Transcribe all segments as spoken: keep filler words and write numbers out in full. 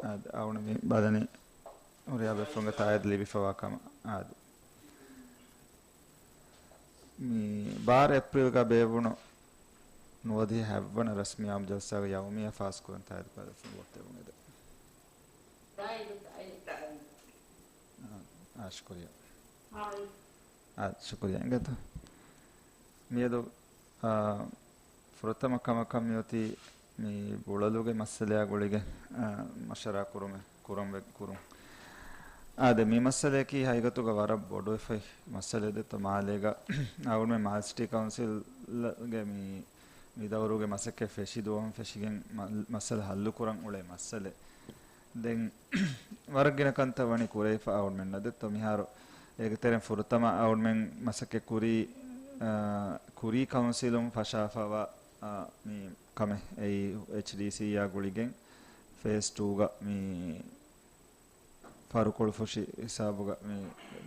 އަދި އަޅުގަނޑު މި ބަލަނީ ހުރިހާ ބޭފުޅުންގެ ތާއީދު ލިބިފަވާ ކަމަށް. އާދެ، މި ބާރަ އޭޕްރީލްގަ ބޭއްވުނު ނުވަދިހަ ހަތްވަނަ ރަސްމީ އާއްމު ޖަލްސާގެ ޔައުމިއްޔާ ފާސްކުރަން ތާއީދު ބަލަފުން ވޯޓް ދެވުން އެދެން. އާ، ޝުކުރިއްޔާ. އާ، ޝުކުރިއްޔާ. އިނގޭތޯ. މިއަދު، އާ، ފުރަތަމަ ކަމަކަށް މިއޮތީ މި ބުޅަލުގެ މައްސަލަޔާ ގުޅިގެން، އާ، މަޝްވަރާ ކުރުމެއް ކުރަން ވެ-، ކުރުން. އާދެ، މި މައްސަލަޔަކީ ހަގީގަތުގަ ވަރަށް ބޮޑުވެފައި މައްސަލައެއް ދެއްތޯ މާލޭގަ އަޅުގަނޑުމެން މާލެ ސިޓީ ކައުންސިލްގެ މި، މި ދައުރުގެ މަސައްކަތް ފެށި ދުވަހުން ފެށިގެން މަ-، މައްސަލަ ހައްލު ކުރަން އުޅޭ މައްސަލައެއް. ދެން ވަރަށް ގިނަ ކަންތައް ވަނީ ކުރެވިފަ އަޅުގަނޑުމެންނަށް ދެއްތޯ މިހާރު އޭގެ ތެރެއިން ފުރަތަމަ އަޅުގަނޑުމެން މަސައްކަތް ކުރީ، އާ، ކުރީ ކައުންސިލުން ފަށާފަވާ، އާ، މި ކަމެއް އެއީ އެޗްޑީސީއާ ގުޅިގެން ފޭސް ޓޫގަ މި ފަރުކޮޅުފުށި ހިސާބުގަ މި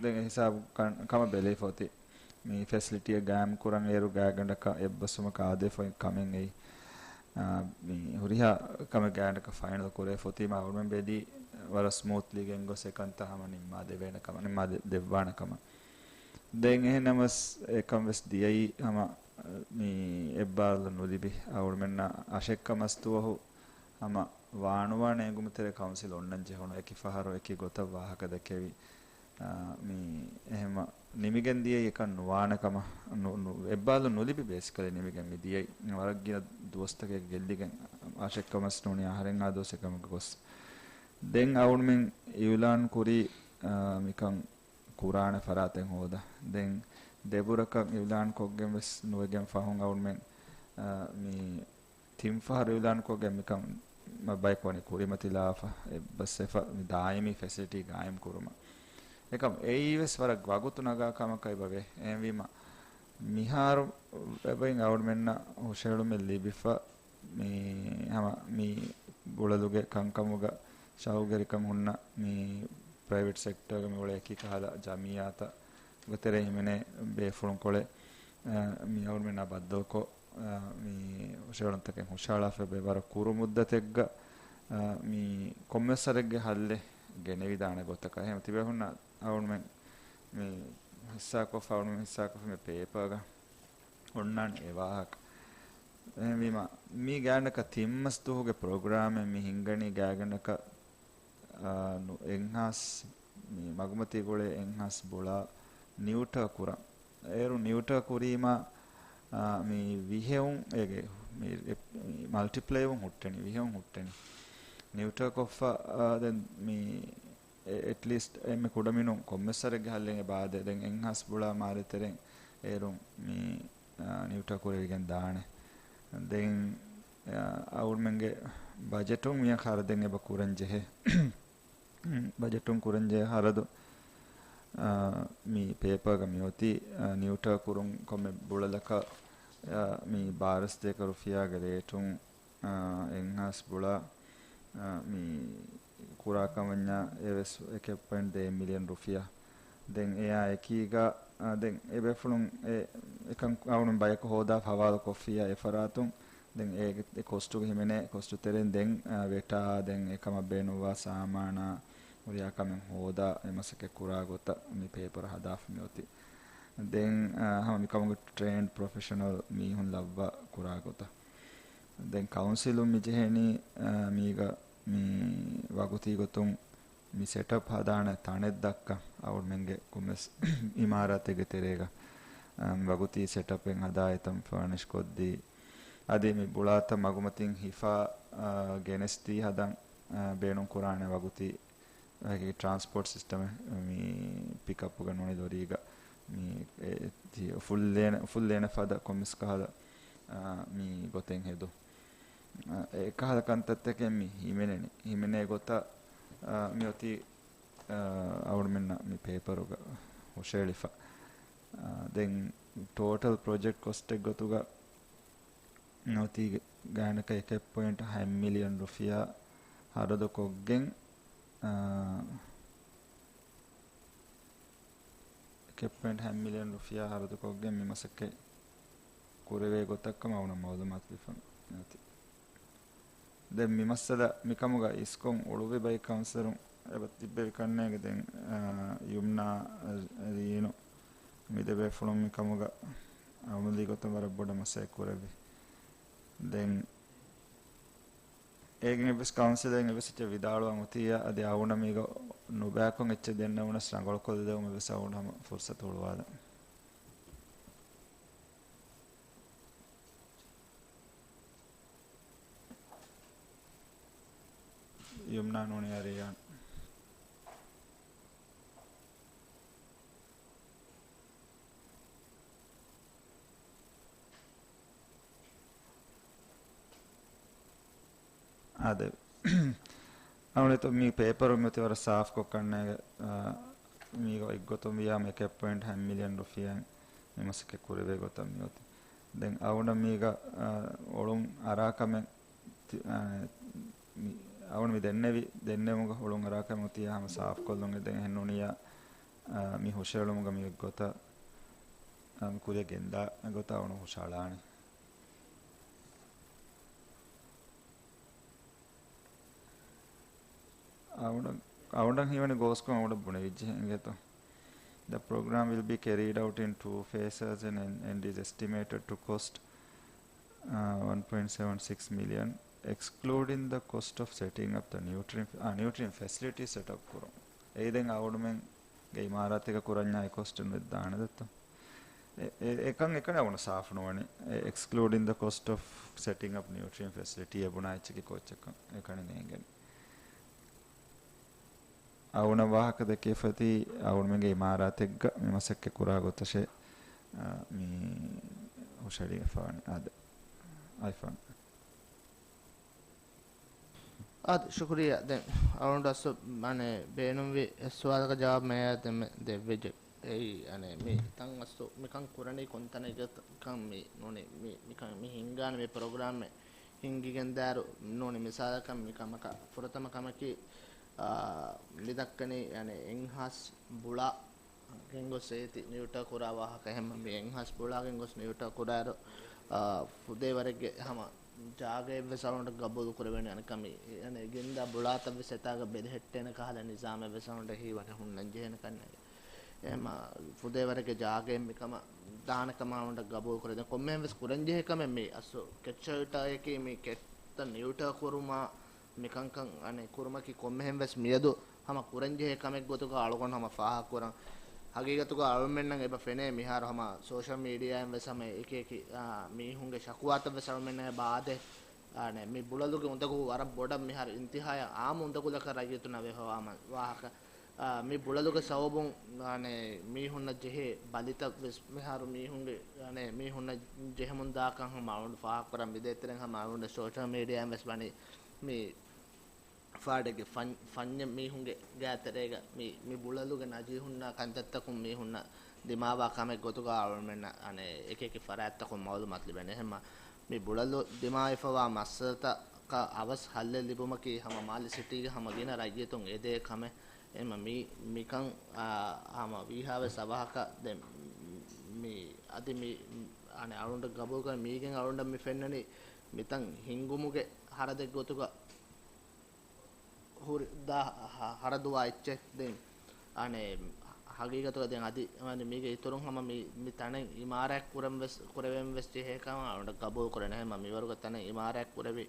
ދެން އެ ހިސާބު ކަން-، ކަމަށް ބެލީފަ އޮތީ. މި ފެސިލިޓީއެއް ގާއިމް ކުރަން އޭރު ގާތްގަނޑަކަށް އެއްބަސްވުމަކަށް އާދޭ ފޮތް ކަމެއް އެއީ. އާ، މި ހުރިހާ ކަމެއް ގާތްގަނޑަކަށް ފައިނަލް ކުރެވިފަ އޮތީމާ އަޅުގަނޑުމެން ބެލީ ވަރަށް ސްމޫތްލީ ގެންގޮސް އެކަންތައް ހަމަ ނިންމާ ދެވޭނެ ކަމަށް، ނިންމާ ދެ-، ދެއްވާނެ ކަމަށް. ދެން އެހެންނަމަވެސް އެކަން ވެސް ދިޔައީ ހަމަ މި އެއްބާރުލުން ނުލިބި އަޅުގަނޑުމެންނަށް އަށެއްކަ މަސް ދުވަހު ހަމަ ވާނުވާ ނޭނގުމުތެރޭ ކައުންސިލް އޮންނަން ޖެހުނު އެކި ފަހަރު އެކި ގޮތަށް ވާހަކަ ދެކެވި، އާ، މި އެހެމަ ނިމިގެން ދިޔައީ އެކަން ނުވާނެ ކަމަށް، ނު-، ނު-، އެއްބާރުލުން ނުލިބި ބޭސިކަލީ ނިމިގެން މި ދިޔައީ. ވަރަށް ގިނަ ދުވަސްތަކެއް ގެއްލިގެން އަށެއްކަ މަސް ނޫނީ އަހަރެއްހާ ދުވަސް އެކަމަކަށް ގޮސް. ދެން އަޅުގަނޑުމެން އިއުލާން ކުރީ، އާ، މިކަން ކުރާނެ ފަރާތެއް ހޯދަ. ދެން ދެބުރަކަށް އިއުލާން ކޮށްގެން ވެސް ނުވެގެން ފަހުން އަޅުގަނޑުމެން، އާ، މި ތިން ފަހަރު އިއުލާންކޮށްގެން މިކަން ބަޔަކު ވަނީ ކުރިމަތިލާފަ އެއްބަސްވެފަ މި ދާއިމީ ފެސިލިޓީ ގާއިމް ކުރުމަށް. އެކަމް އެއީ ވެސް ވަރަށް ވަގުތު ނަގާ ކަމަކަށް އެބަވޭ. އެހެންވީމަ މިހާރު އެބައިން އަޅުގަނޑުމެންނަށް ހުށަހެޅުމެއް ލިބިފަ މި ހަމަ މި ބުޅަލުގެ ކަންކަމުގަ ޝައުގެރިކަން ހުންނަ މި ޕްރައިވެޓް ސެކްޓަރގަ މި އުޅޭ އެކި ކަހަލަ ޖަމިއްޔާތައް ގެ ތެރޭ ހިމެނޭ ބޭފުޅުންކޮޅެއް، އަ، މި އަޅުގަނޑުމެންނާ ބައްދަލުކޮށް، އަ، މި ހުށަހެޅުންތަކެއް ހުށަހަޅާފަ އެބަ ވަރަށް ކުރު މުއްދަތެއްގަ، އަ، މި ކޮންމެސް ވަރެއްގެ ހައްލެއް ގެނެވިދާނެ ގޮތަކަށް. އެހެން ތިބޭފުޅުންނަށް އަޅުގަނޑުމެން މި ހިއްސާކޮށްފަ، އަޅުގަނޑުމެން ހިއްސާކޮށްފަ މި ޕޭޕާގަ އޮންނާނެ އެ ވާހަކަ. އެހެންވީމަ، މީ ގާތްގަނޑަކަށް ތިން މަސް ދުވަހުގެ ޕްރޮގްރާމެއް މި ހިންގަނީ ގާތްގަނޑަކަށް އާ، ނު-، އެއްހާސް، މި މަގުމަތީ ގުޅޭ އެއްހާސް ބުޅާ ނިއުޓަރ ކުރަން. އޭރު ނިއުޓަރ ކުރީމާ، އާ، މި ވިހެއުން އޭގެ މި އެ-، މި މަލްޓިޕްލައިވުން ހުއްޓެނީ، ވިހެއުން ހުއްޓެނީ. ނިއުޓަރ ކޮށްފަ، އާ، ދެން މި އެ-، އެޓްލީސްޓް އެންމެ ކުޑަމިނުން ކޮންމެސް ވަރެއްގެ ހައްލެއް އެބަ އާދޭ. ދެން އެއްހާސް ބުޅާ މާލެ ތެރެއިން އޭރުން މި، އާ، ނިއުޓަރ ކުރެވިގެން ދާނެ. ދެން، އާ، އަޅުގަނޑުމެންގެ ބަޖެޓުން މިޔަށް ޚަރަދެއް އެބަ ކުރަން ޖެހޭ. ބަޖެޓުން ކުރަންޖެހޭ ޚަރަދު، އާ، މި ޕޭޕާގަ މިއޮތީ، އާ، ނިއުޓަރ ކުރުން ކޮންމެ ބުޅަލަކަށް، އާ، މި ބާރަ ސަތޭކަ ރުފިޔާގެ ރޭޓުން، އާ، އެއްހާސް ބުޅާ، އާ، މި ކުރާކަން ވަންޏާ އެވެސް އެކެއް ޕޮއިންޓް ދޭއް މިލިއަން ރުފިޔާ. ދެން އެއާ އެކީގަ، އާ، ދެން އެބޭފުޅުން އެ، އެކަން އަޅުގަނޑު ބަޔަކު ހޯދާ ހަވާލު ކޮށްފިއްޔާ އެ ފަރާތުން ދެން އޭގެ ކޮސްޓުގެ ހިމެނޭ ކޮސްޓު ތެރެއިން ދެން، އާ، ވެޓާ ދެން އެކަމަށް ބޭނުންވާ ސާމާނާ ހުރިހާ ކަމެއް ހޯދާ އެ މަސައްކަތް ކުރާ ގޮތަށް މި ޕޭޕަރ ހަދާފަ މިއޮތީ. ދެން، އާ، ހަމަ މިކަމުގެ ޓްރޭންޑް ޕްރޮފެޝަނަލް މީހުން ލައްވާ ކުރާ ގޮތަށް. ދެން ކައުންސިލުން މި ޖެހެނީ، އާ، މީގަ މި ވަގުތީ ގޮތުން މި ސެޓަޕް ހަދާނެ ތަނެއް ދައްކަން އަޅުގަނޑުމެންގެ ކޮންމެސް އިމާރާތެއްގެ ތެރޭގަ، އާ، މި ވަގުތީ ސެޓަޕެއް ހަދާ އެތަން ފަރނިޝް ކޮށްދީ. އަދި މި ބުޅާތައް މަގުމަތިން ހިފާ، އާ، ގެނެސްދީ ހަދަން، އާ، ބޭނުން ކުރާނެ ވަގުތީ އެކި ޓްރާންސްޕޯޓް ސިސްޓަމެއް މި ޕިކަޕުގަ ނޫނީ ލޮރީގަ މި އެ-، އެ-، ތި-، އުފުއްލޭނެ، އުފުއްލޭނެ ފަދަ ކޮންމެސް ކަހަލަ، އާ، މި ގޮތެއް ހެދުން. އެކަހަލަ ކަންތައްތަކެއް މި ހިމެނެނީ. ހިމެނޭ ގޮތަށް، އާ، މިއޮތީ، އާ، އަޅުގަނޑުމެންނަށް މި ޕޭޕަރުގަ ހުށައެޅިފަ. އާ، ދެން ޓޯޓަލް ޕްރޮޖެކްޓް ކޮސްޓެއް ގޮތުގަ މިއޮތީ ގާތްގަނޑަކަށް އެކެއް ޕޮއިންޓް ހަތް މިލިއަން ރުފިޔާ ހަރަދު ކޮށްގެން، އާ، އެކެއް ޕޮއިންޓް ހަތް މިލިއަން ރުފިޔާ ހަރަދުކޮށްގެން މި މަސައްކަތް ކުރެވޭ ގޮތަށް ކަމަށް އަޅުގަނޑަށް މައުލޫމާތު ލިބިފަ އޮތީ. ދެން މި މައްސަލަ މިކަމުގަ އިސްކޮށް އުޅުއްވި ބައި ކައުންސިލަރުން އެބަ ތިއްބެވި ކަންނޭނގެ ދެން، އާ، ޔުމްނާ، އާ، ރީނު މި ދެބޭފުޅުން މިކަމުގަ އަމަލީ ގޮތުން ވަރަށް ބޮޑަށް މަސައްކަތް ކުރެއްވި. ދެން އޭގެން އެއްވެސް ކައުންސިލަރެއް އެއްވެސް އެއްޗެއް ވިދާޅުވާން އޮތިއްޔާ އަދި އަޅުގަނޑަށް މީގަ ނުބައިކޮށް އެއްޗެއް ދެންނެވުނަސް ރަނގަޅުކޮށްލެވުމަށް ވެސް އަޅުގަނޑު ހަމަ ފުރުސަތު ހުޅުވާލަން. ޔުމްނާ ނޫނިޔާ ރިޔާން. އާދެ، އަޅުގަނޑު މި ޕޭޕަރު މިއޮތީ ވަރަށް ސާފްކޮށް ކަންނޭގެ، އާ، މީގަ އެއްގޮތުން ވިޔާ އެކެއް ޕޮއިންޓް ހަތް މިލިއަން ރުފިޔާއިން މި މަސައްކަތް ކުރެވޭ ގޮތަށް މިއޮތީ. ދެން އަޅުގަނޑަށް މީގަ، އާ، އޮޅުން އަރާ ކަމެއް ތި-، އާ، މި، އަޅުގަނޑު މި ދެންނެވި، ދެންނެވުމުގަ އޮޅުން އަރާ ކަމެއް އޮތީ ހަމަ ސާފްކޮށްލުން. ދެން އެހެން ނޫނިއްޔާ، އާ، މި ހުށައެޅުމުގަ މި އެއްގޮތަށް، އާ، ކުރިއަށް ގެންދާ ގޮތަށް އަޅުގަނޑު ހުށައަޅާނެ. އަޅުގަނޑަށް، އަޅުގަނޑަށް ހީވަނީ ގޯސްކޮށް އަޅުގަނޑަށް ބުނެވިއްޖެ އިނގޭތޯ. The program will be carried out in two phases and, and is estimated to cost, uh, one point seven six million, excluding the cost of setting up the nutrient, އާ، nutrient facility set up ކުރުން. އެއީ ދެން އަޅުގަނޑުމެން ގެ އިމާރާތެއްގަ ކުރަންޏާ އެ ކޮސްޓުން ވެއްދާނެ ދެއްތޯ. އެ، އެ، އެކަން އެކަނި އަޅުގަނޑަށް ސާފު ނުވަނީ. އެ، excluding the cost of setting up nutrient facility އެ ބުނާ އެއްޗަކީ ކޯއްޗަކަށް އެކަނި ނޭނގެނީ. އަޅުގަނޑަށް ވާހަކަ ދެކެފަތި އަޅުގަނޑުމެންގެ އިމާރާތެއްގަ މި މަސައްކަތް ކުރާ ގޮތަށޭ، އާ، މި ހުށަހެޅިގެފަވަނީ. އާދެ، އައިފޯން. އާދެ، ޝުކުރިއްޔާ. ދެން އަޅުގަނޑު އަސްލު، އަނެއް، ބޭނުންވި އެއް ސުވާލަކަށް ޖަވާބު މިއަޔަށް ދެންމެ ދެއްވެއްޖެ. އެއީ، އަނެއް، މި ތަން އަސްލު މިކަން ކުރަނީ ކޮންތަނެއްގަ ކަން މި ނޫނީ، މި، މިކަން މި ހިންގާނެ މި ޕްރޮގްރާމެއް ހިންގިގެންދާއިރު ނޫނީ މިސާލަކަށް މި ކަމަކަށް ފުރަތަމަ ކަމަކީ، އާ، މި ދައްކަނީ، އަނެއް، އެންހާސް ބުޅާ ގެންގޮސް އޭތި ނިއުޓަ ކުރާ ވާހަކަ އެހެންމަ މި އެންހާސް ބުޅާ ގެންގޮސް ނިއުޓަ ކުރާއިރު، އާ، ފުދޭވަރެއްގެ ހަމަ ޖާގައެއްވެސް އަޅުގަނޑަށް ގަބޫލު ކުރެވޭނެ. އަނެއްކާ މި، އަނެއް، ގެންދާ ބުޅާތައްވެސް އެތާގަ ބެލެހެއްޓޭނެ ކަހަލަ ނިޒާމެއްވެސް އަޅުގަނޑަށް ހީވަނީ ހުންނަން ޖެހޭނެ ކަންނޭނގެ. އެހެންމަ ފުދޭވަރެއްގެ ޖާގައެއް މިކަމަށް ދާނެ ކަމަށް އަޅުގަނޑަށް ގަބޫލު ކުރެވޭނެ. ކޮންމެހެންވެސް ކުރަންޖެހޭ ކަމެއް މި އަސްލު ކެޓް ޝެލްޓަރއަކީ މި ކެޓްތައް ނިއުޓަ ކުރުމާ މިކަންކަން އަނެއް ކުރުމަކީ ކޮންމެހެން ވެސް މިއަދު ހަމަ ކުރަންޖެހޭ ކަމެއް ގޮތުގަ އަޅުގަނޑު ހަމަ ފާހަގަކުރަން. ހަގީގަތުގަ އަޅުމެންނަށް އެބަ ފެނޭ މިހާރު ހަމަ ސޯޝަލް މީޑިއާއިން ވެސް ހަމަ އެކި އެކި، އާ، މީހުންގެ ޝަކުވާތައް ވެސް އަޅުމެންނަށް އެބަ އާދޭ. އަނެއް މި ބުޅަލުގެ އުނދަގޫ ވަރަށް ބޮޑަށް މިހާރު އިންތިހާޔަށް އާއްމު އުނދަގުލަކަށް ރައްޔިތުންނަށް ވެފަވާ ހަމަ ވާހަކަ. އާ، މި ބުޅަލުގެ ސަބަބުން، އަނެއް، މީހުންނަށް ޖެހޭ ބަލިތައް ވެސް މިހާރު މީހުންގެ، އަނެއް، މީހުންނަށް ޖެހެމުން ދާކަން ހަމަ އަޅުގަނޑު ފާހަގަކުރަން. މި ދޭތެރޭން ހަމަ އަޅުގަނޑަށް ސޯޝަލް މީޑިއާއިން ވެސް ވަނީ މި ފާޑެއްގެ ފަން-، ފަންޏެއް މީހުންގެ ގާތެރޭގަ މި، މި ބުޅަލުގެ ނަޖީހުންނާ ކަންތައްތަކުން މީހުންނަށް ދިމާވާ ކަމެއް ގޮތުގަ އަޅުމެންނަށް އަނެއް އެކި އެކި ފަރާތްތަކުން މައުލޫމާތު ލިބޭނެ. އެހެންމަ މި ބުޅަލު ދިމާވެފަވާ މައްސަލަތަކަށް އަވަސް ހައްލެއް ލިބުމަކީ ހަމަ މާލެ ސިޓީގެ ހަމަ ގިނަ ރައްޔިތުން އެދޭ ކަމެއް. އެހެންމަ މި، މިކަން، އާ، ހަމަ ވީހާވެސް އަވަހަކަށް ދެން މި އަދި މި، އަނެއް އަޅުގަނޑަށް ގަބޫލުކުރަން މީގެން އަޅުގަނޑަށް މި ފެންނަނީ މިތަން ހިންގުމުގެ ހަރަދެއް ގޮތުގަ ހުރި ދާ ހަ-، ހަރަދުވާ އެއްޗެއް. ދެން އަނެއް ހަގީގަތުގަ ދެން އަދި މީގެ އިތުރުން ހަމަ މި، މި ތަނެއް އިމާރާތް ކުރަން ވެސް، ކުރެވެން ވެސް ޖެހޭ ކަމަށް އަޅުގަނޑަށް ގަބޫލު ކުރޭނެ. ހަމަ މިވަރުގެ ތަނެއް އިމާރާތް ކުރެވި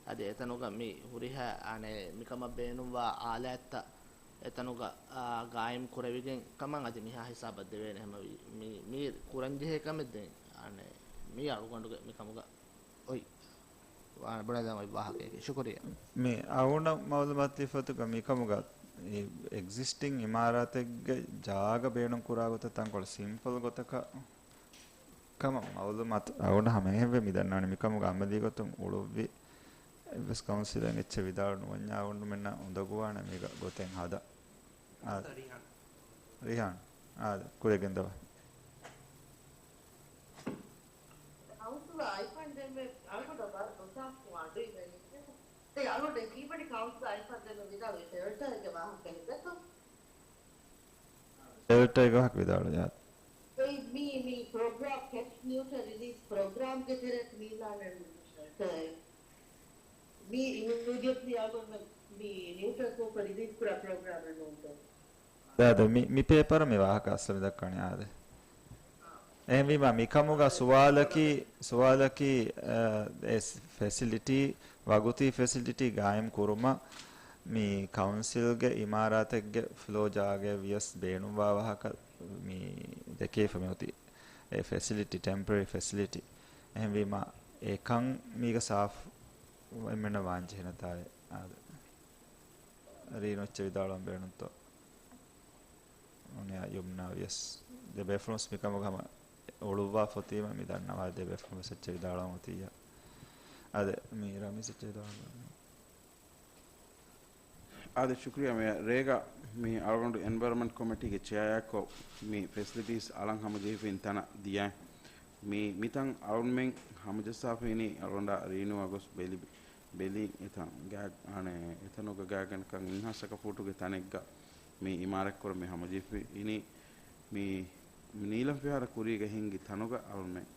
އަދި އެތަނުގަ މި ހުރިހާ އަނެއް މިކަމަށް ބޭނުންވާ އާލާތްތައް އެތަނުގަ، އާ، ގާއިމް ކުރެވިގެން ކަމަށް އަދި މިހާ ހިސާބަށް ދެވޭނެ. ހަމަ މި، މި ކުރަންޖެހޭ ކަމެއް ދެން އަނެއް މީ އަޅުގަނޑުގެ މިކަމުގަ އޮތް ވާނެ ބުނެދާން އޮތް ވާހަކައެކޭ. ޝުކުރިއްޔާ. މި އަޅުގަނޑަށް މައުލޫމާތު ދީފަތުގަ މިކަމުގަ އެ އެގްޒިސްޓިން އިމާރާތެއްގެ ޖާގަ ބޭނުން ކުރާ ގޮތަށް ތަންކޮޅެއް ސިމްޕަލް ގޮތަކަށް ކަމަށް މައުލޫމާތު އަޅުގަނޑަށް ހަމައެހެންވެ މި ދަންނަވަނީ. މިކަމުގަ އަމަލީ ގޮތުން އުޅުއްވި އެއްވެސް ކައުންސިލެއް އެއްޗެއް ވިދާޅު ނުވަންޏާ އަޅުގަނޑުމެންނަށް އުނދަގޫވާނެ މީގަ ގޮތެއް ހަދަން. އާ، ރިހާން. ރިހާން. އާ، ކުރިއަށް ގެންދަވާ. ކައުންސިލް އައިފަން ދެންމެ އަޅުގަނޑަށް ވަރަށް ނުސާފުކަމާ އަޑުއިވޭ. ދެން އަޅުގަނޑު ހީވަނީ ކައުންސިލް އައިފަން ދެންމެ ވިދާޅުވި ޝެލްޓަރެއްގެ ވާހަކަ ހިނދަކު. ޝެލްޓަރެއްގެ ވާހަކަ ވިދާޅުވި. އެއީ މި، މި ޕްރޮގްރާމް، ކެޓް ނިއުޓަ ރިލީފް ޕްރޮގްރާމްގެ ތެރޭ މީލާނެ ޝެލްޓަރެއް. މީ އިމީޑިއެޓްލީ އަޅުގަނޑުމެން މި ނިއުޓަރ ކޯޕަ ރިލީޒް ކުރާ ޕްރޮގްރާމެއް ނޫންތޯ؟ އާދެ، މި، މި ޕޭޕަރ މި ވާހަކަ އަސްލު މި ދައްކަނީ އާދެ. އެހެންވީމަ، މިކަމުގަ ސުވާލަކީ، ސުވާލަކީ، އަ، އެ ފެސިލިޓީ، ވަގުތީ ފެސިލިޓީ ގާއިމް ކުރުމަށް މި ކައުންސިލްގެ އިމާރާތެއްގެ ފްލޯ ޖާގައެއް ވިޔަސް ބޭނުންވާ ވާހަކަ މި ދެކޭފަ މިއޮތީ. އެ ފެސިލިޓީ، ޓެމްޕަރަރީ ފެސިލިޓީ. އެހެންވީމަ، އެކަން މީގަ ސާފު އެންމެންނަށް ވާންޖެހޭނެތާއޭ އާދެ. ރީނު އެއްޗެއް ވިދާޅުވަން ބޭނުންތޯ؟ ނޫނިޔާ ޔުމްނާ ވިޔަސް ދެ ބޭފުޅުން މިކަމުގަ ހަމަ އޮޅުއްވާފަ އޮތީމަ މި ދަންނަވާ ދެ ބޭފުޅުން ވެސް އެއްޗެއް ވިދާޅުވަން އޮތިއްޔާ. އާދެ، މީ ރަމީޒް އެއްޗެއް ވިދާޅުވަން. އާދެ، ޝުކްރިޔާ. މި ރޭގަ މި އަޅުގަނޑު އެންވަޔަރމަންޓް ކޮމިޓީގެ ޗެއާއެއްކޮށް މި ފެސިލިޓީސް އަޅަން ހަމަޖެހިފައި ތަނަށް ދިޔައި. މި، މިތަން އަޅުންމެން ހަމަޖައްސާފައިނީ އަޅުގަނޑާ ރީނުއާ ގޮސް ބެލި، ބެލި އެތަން ގާ-، އަނެ، އެތަނުގަ ގާތްގަނޑަކަށް އިންހާސް އަކަ ފޫޓުގެ ތަނެއްގަ މި އިމާރަތްކުރަން މި ހަމަޖެހިފައި އިނީ. މި، މި ނީލަން ފިހާރަ ކުރީގަ ހިންގި ތަނުގަ އަޅުންމެން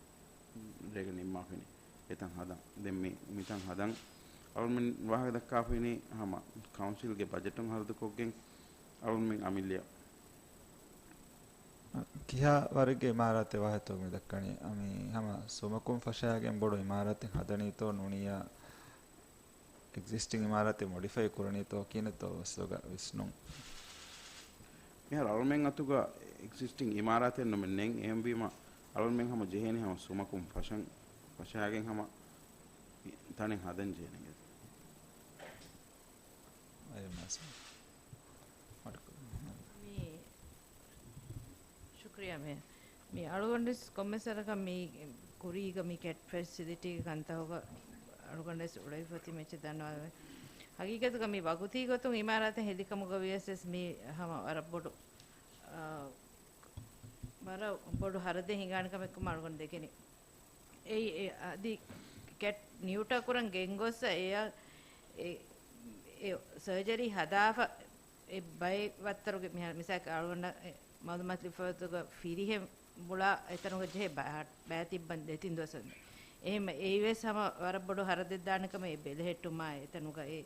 ރޭގަ ނިންމާފިނީ އެތަން ހަދަން. ދެން މި، މިތަން ހަދަން އަޅުންމެން ވާހަކަ ދައްކާފައިނީ ހަމަ ކައުންސިލްގެ ބަޖެޓުން ހަރަދުކޮށްގެން އަޅުންމެން އަމިއްލަޔަށް. ކިހާ ވަރެއްގެ އިމާރާތެއް ވާހެއްތޯ މި ދައްކަނީ؟ މި ހަމަ ސުމަކުން ފަށާގެން ބޮޑު އިމާރާތެއް ހަދަނީތޯ ނޫނިޔާ އެގްޒިސްޓިން އިމާރާތެއް މޮޑިފައި ކުރަނީތޯ ކިހިނެއްތޯ ވެސް ލޮގަށް ވިސްނުން. މިހާރު އަޅުމެން އަތުގަ އެގްޒިސްޓިން އިމާރާތެއް ނުމެ ނެތް. އެހެންވީމަ އަޅުމެން ހަމަ ޖެހޭނީ ހަމަ ސުމަކުން ފަށަން، ފަށާގެން ހަމަ ތަނެއް ހަދަން ޖެހޭނެ. އައި މާސް. މި ޝުކްރިޔާ މޭ. މި އަޅުގަނޑުވެސް ކޮންމެސް ވަރަކަށް މި ކުރީގަ މި ކެޓް ފެސިލިޓީގެ ކަންތައްގަ އަޅުގަނޑުވެސް އުޅެވިފަތި މެޗެއް ދަންނަވާ. ހަގީގަތުގަ މި ވަގުތީ ގޮތުން އިމާރާތެއް ހެދި ކަމުގަ ވިޔަސް ވެސް މި ހަމަ ވަރަށް ބޮޑު، އާ، ވަރަށް ބޮޑު ހަރަދެއް ހިނގާނެ ކަމެއް ކަމަށް އަޅުގަނޑު ދެކެނީ. އެއީ، އެ، އަދި ކެޓް ނިއުޓާ ކުރަން ގެންގޮސް އެއަށް އެ، އެ ސަރޖަރީ ހަދާފަ އެ ބައެއް ވައްތަރުގެ މި-، މިސާލަކަށް އަޅުގަނޑަށް މައުލޫމާތު ލިބިފައި ގޮތުގަ ފިރިހެން ބުޅާ އެތަނުގަ ޖެހޭ ބަ-، ބައިތިއްބަން ދެތިން ދުވަސް ވަންދެން. އެހެން އެއީވެސް ހަމަ ވަރަށް ބޮޑު ހަރަދެއް ދާނެ ކަމަށް އެ ބެލެހެއްޓުމާ އެތަނުގަ އެ،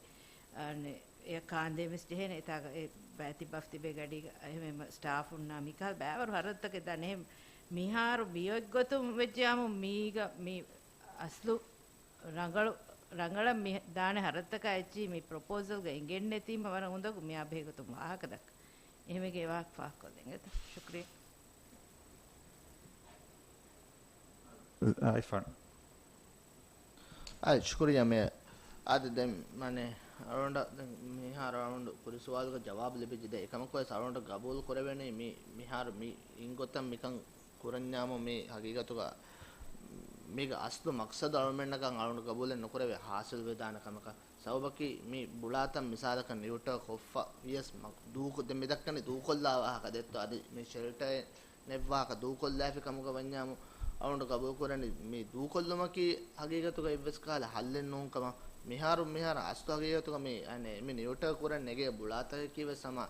އަނެ، އެ ކާންދޭން ވެސް ޖެހޭނެ އެތާގަ އެ ބައިތިއްބަފަ ތިބޭ ގަޑީގަ އެހެން ސްޓާފުންނާ މިކާ ބައިވަރު ހަރަދުތަކެއް ދާނެ. އެހެން މިހާރު މިއޮތް ގޮތުން ވެއްޖެއްޔާމު މީގަ މި އަސްލު ރަނގަޅު، ރަނގަޅަށް މި ދާނެ ހަރަދުތަކާ އެއްޗިހި މި ޕްރޮޕޯސަލްގަ އެނގެންނެތީމަ ވަރަށް އުނދަގޫ މިއާ ބެހޭގޮތުން ވާހަކަ ދައްކަ. އެހެންވެގެ ވާހަކަ ފާހަގަކޮށްލަން އެތަ. ޝުކްރިޔާ. އާ، ޝުކުރިޔާ މޭ. އާދެ ދެން މަނެ އަޅުގަނޑަށް ދެން މިހާރު އަޅުގަނޑު ކުރި ސުވާލުގެ ޖަވާބު ލިބިއްޖެ ދެ އެކަމަކުވެސް އަޅުގަނޑަށް ގަބޫލު ކުރެވެނީ މި މިހާރު މި އިން ގޮތަށް މިކަން ކުރަންޏާމު މި ހަގީގަތުގަ މީގެ އަސްލު މަޤްޞަދު އަޅުމެންނަކަށް އަޅުގަނޑު ގަބޫލެއް ނުކުރެވޭ ހާސިލް ވެދާނެ ކަމަކަށް. ސަބަބަކީ މި ބުޅާތައް މިސާލަކަށް ނިއުޓާ ކޮށްފަ ވިޔަސް މަ-، ދޫކޮށް ދެން މި ދައްކަނީ ދޫކޮށްލާ ވާހަކަ ދެއްތޯ އަދި މި ޝެލްޓަރެއް ނެއްވާކަށް ދޫކޮށްލާފި ކަމުގަ ވަންޏާމު އަޅުގަނޑު ގަބޫލު ކުރަނީ މި ދޫކޮށްލުމަކީ ހަގީގަތުގަ އެއްވެސް ކަހަލަ ހައްލެއް ނޫން ކަމަށް. މިހާރު މިހާރު އަސްލު ހަގީގަތުގަ މި، އަނެ، މި ނިއުޓާ ކުރަން ނެގޭ ބުޅާތަކަކީ ވެސް ހަމަ،